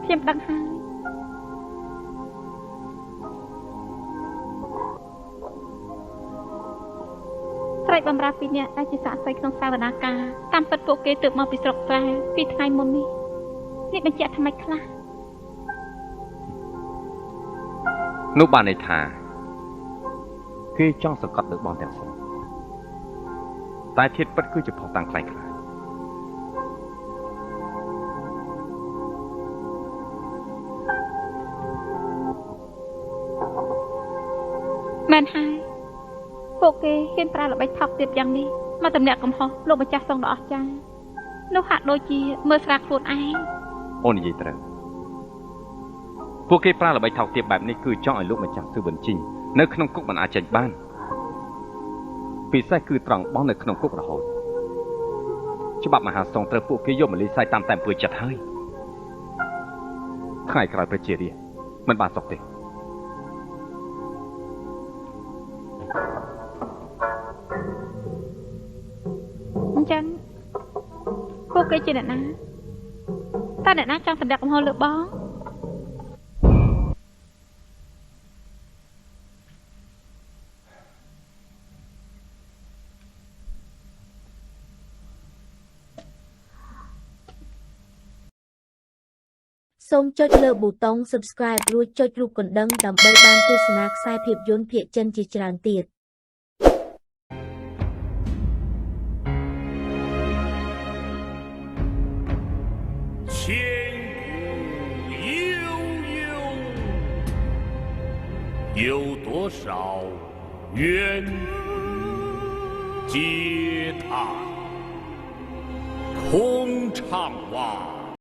ខ្ញុំដឹងហើយស្រីបំរើពីរនាក់ដែលជាសាក្សីក្នុងសវនាការតាមពិតពួកគេទើបមកពីស្រុកស្រែពីថ្ងៃមុននេះនេះបញ្ជាក់ថាម៉េចខ្លះនោះបានន័យថាគេចង់សង្កត់លើបងទាំងស្រុងតែធាតុពិតគឺជាភស្តុតាងក្លែងក្លាយមែនហើយពួកគេហ៊ានប្រើល្បិចថោកទាបយ៉ាងនេះមកទម្លាក់កំហុសលោកម្ចាស់សង្ឃដ៏អស្ចារ្យនោះហាក់ដូចជាមើលស្រាលខ្លួនឯងអូននិយាយត្រូវពួកគេប្រើល្បិចថោកទាបបែបនេះគឺចង់ឲ្យលោកម្ចាស់ស៊ឺវិនជីងនៅក្នុងគុកមិនអាចចេញបានពិសេសគឺត្រង់បោះនៅក្នុងគុករហូតច្បាប់មហាសង្ឃត្រូវពួកគេយកមកលីសាយតាមតែអំពើចិត្តហើយថ្ងៃក្រោយប្រជារាស្ត្រមិនបានសុខទេអញ្ចឹងពួកគេជាអ្នកណាតើអ្នកណាចង់សម្រាប់កំហុសលើបងសូមចុចលើប៊ូតុង Subscribe រួចចុចរូបកណ្ដឹងដើម្បីបានទស្សនាខ្សែភាពយន្តភាគចិនជាច្រើនទៀត千古悠悠，有多少冤魂嗟叹，空怅望。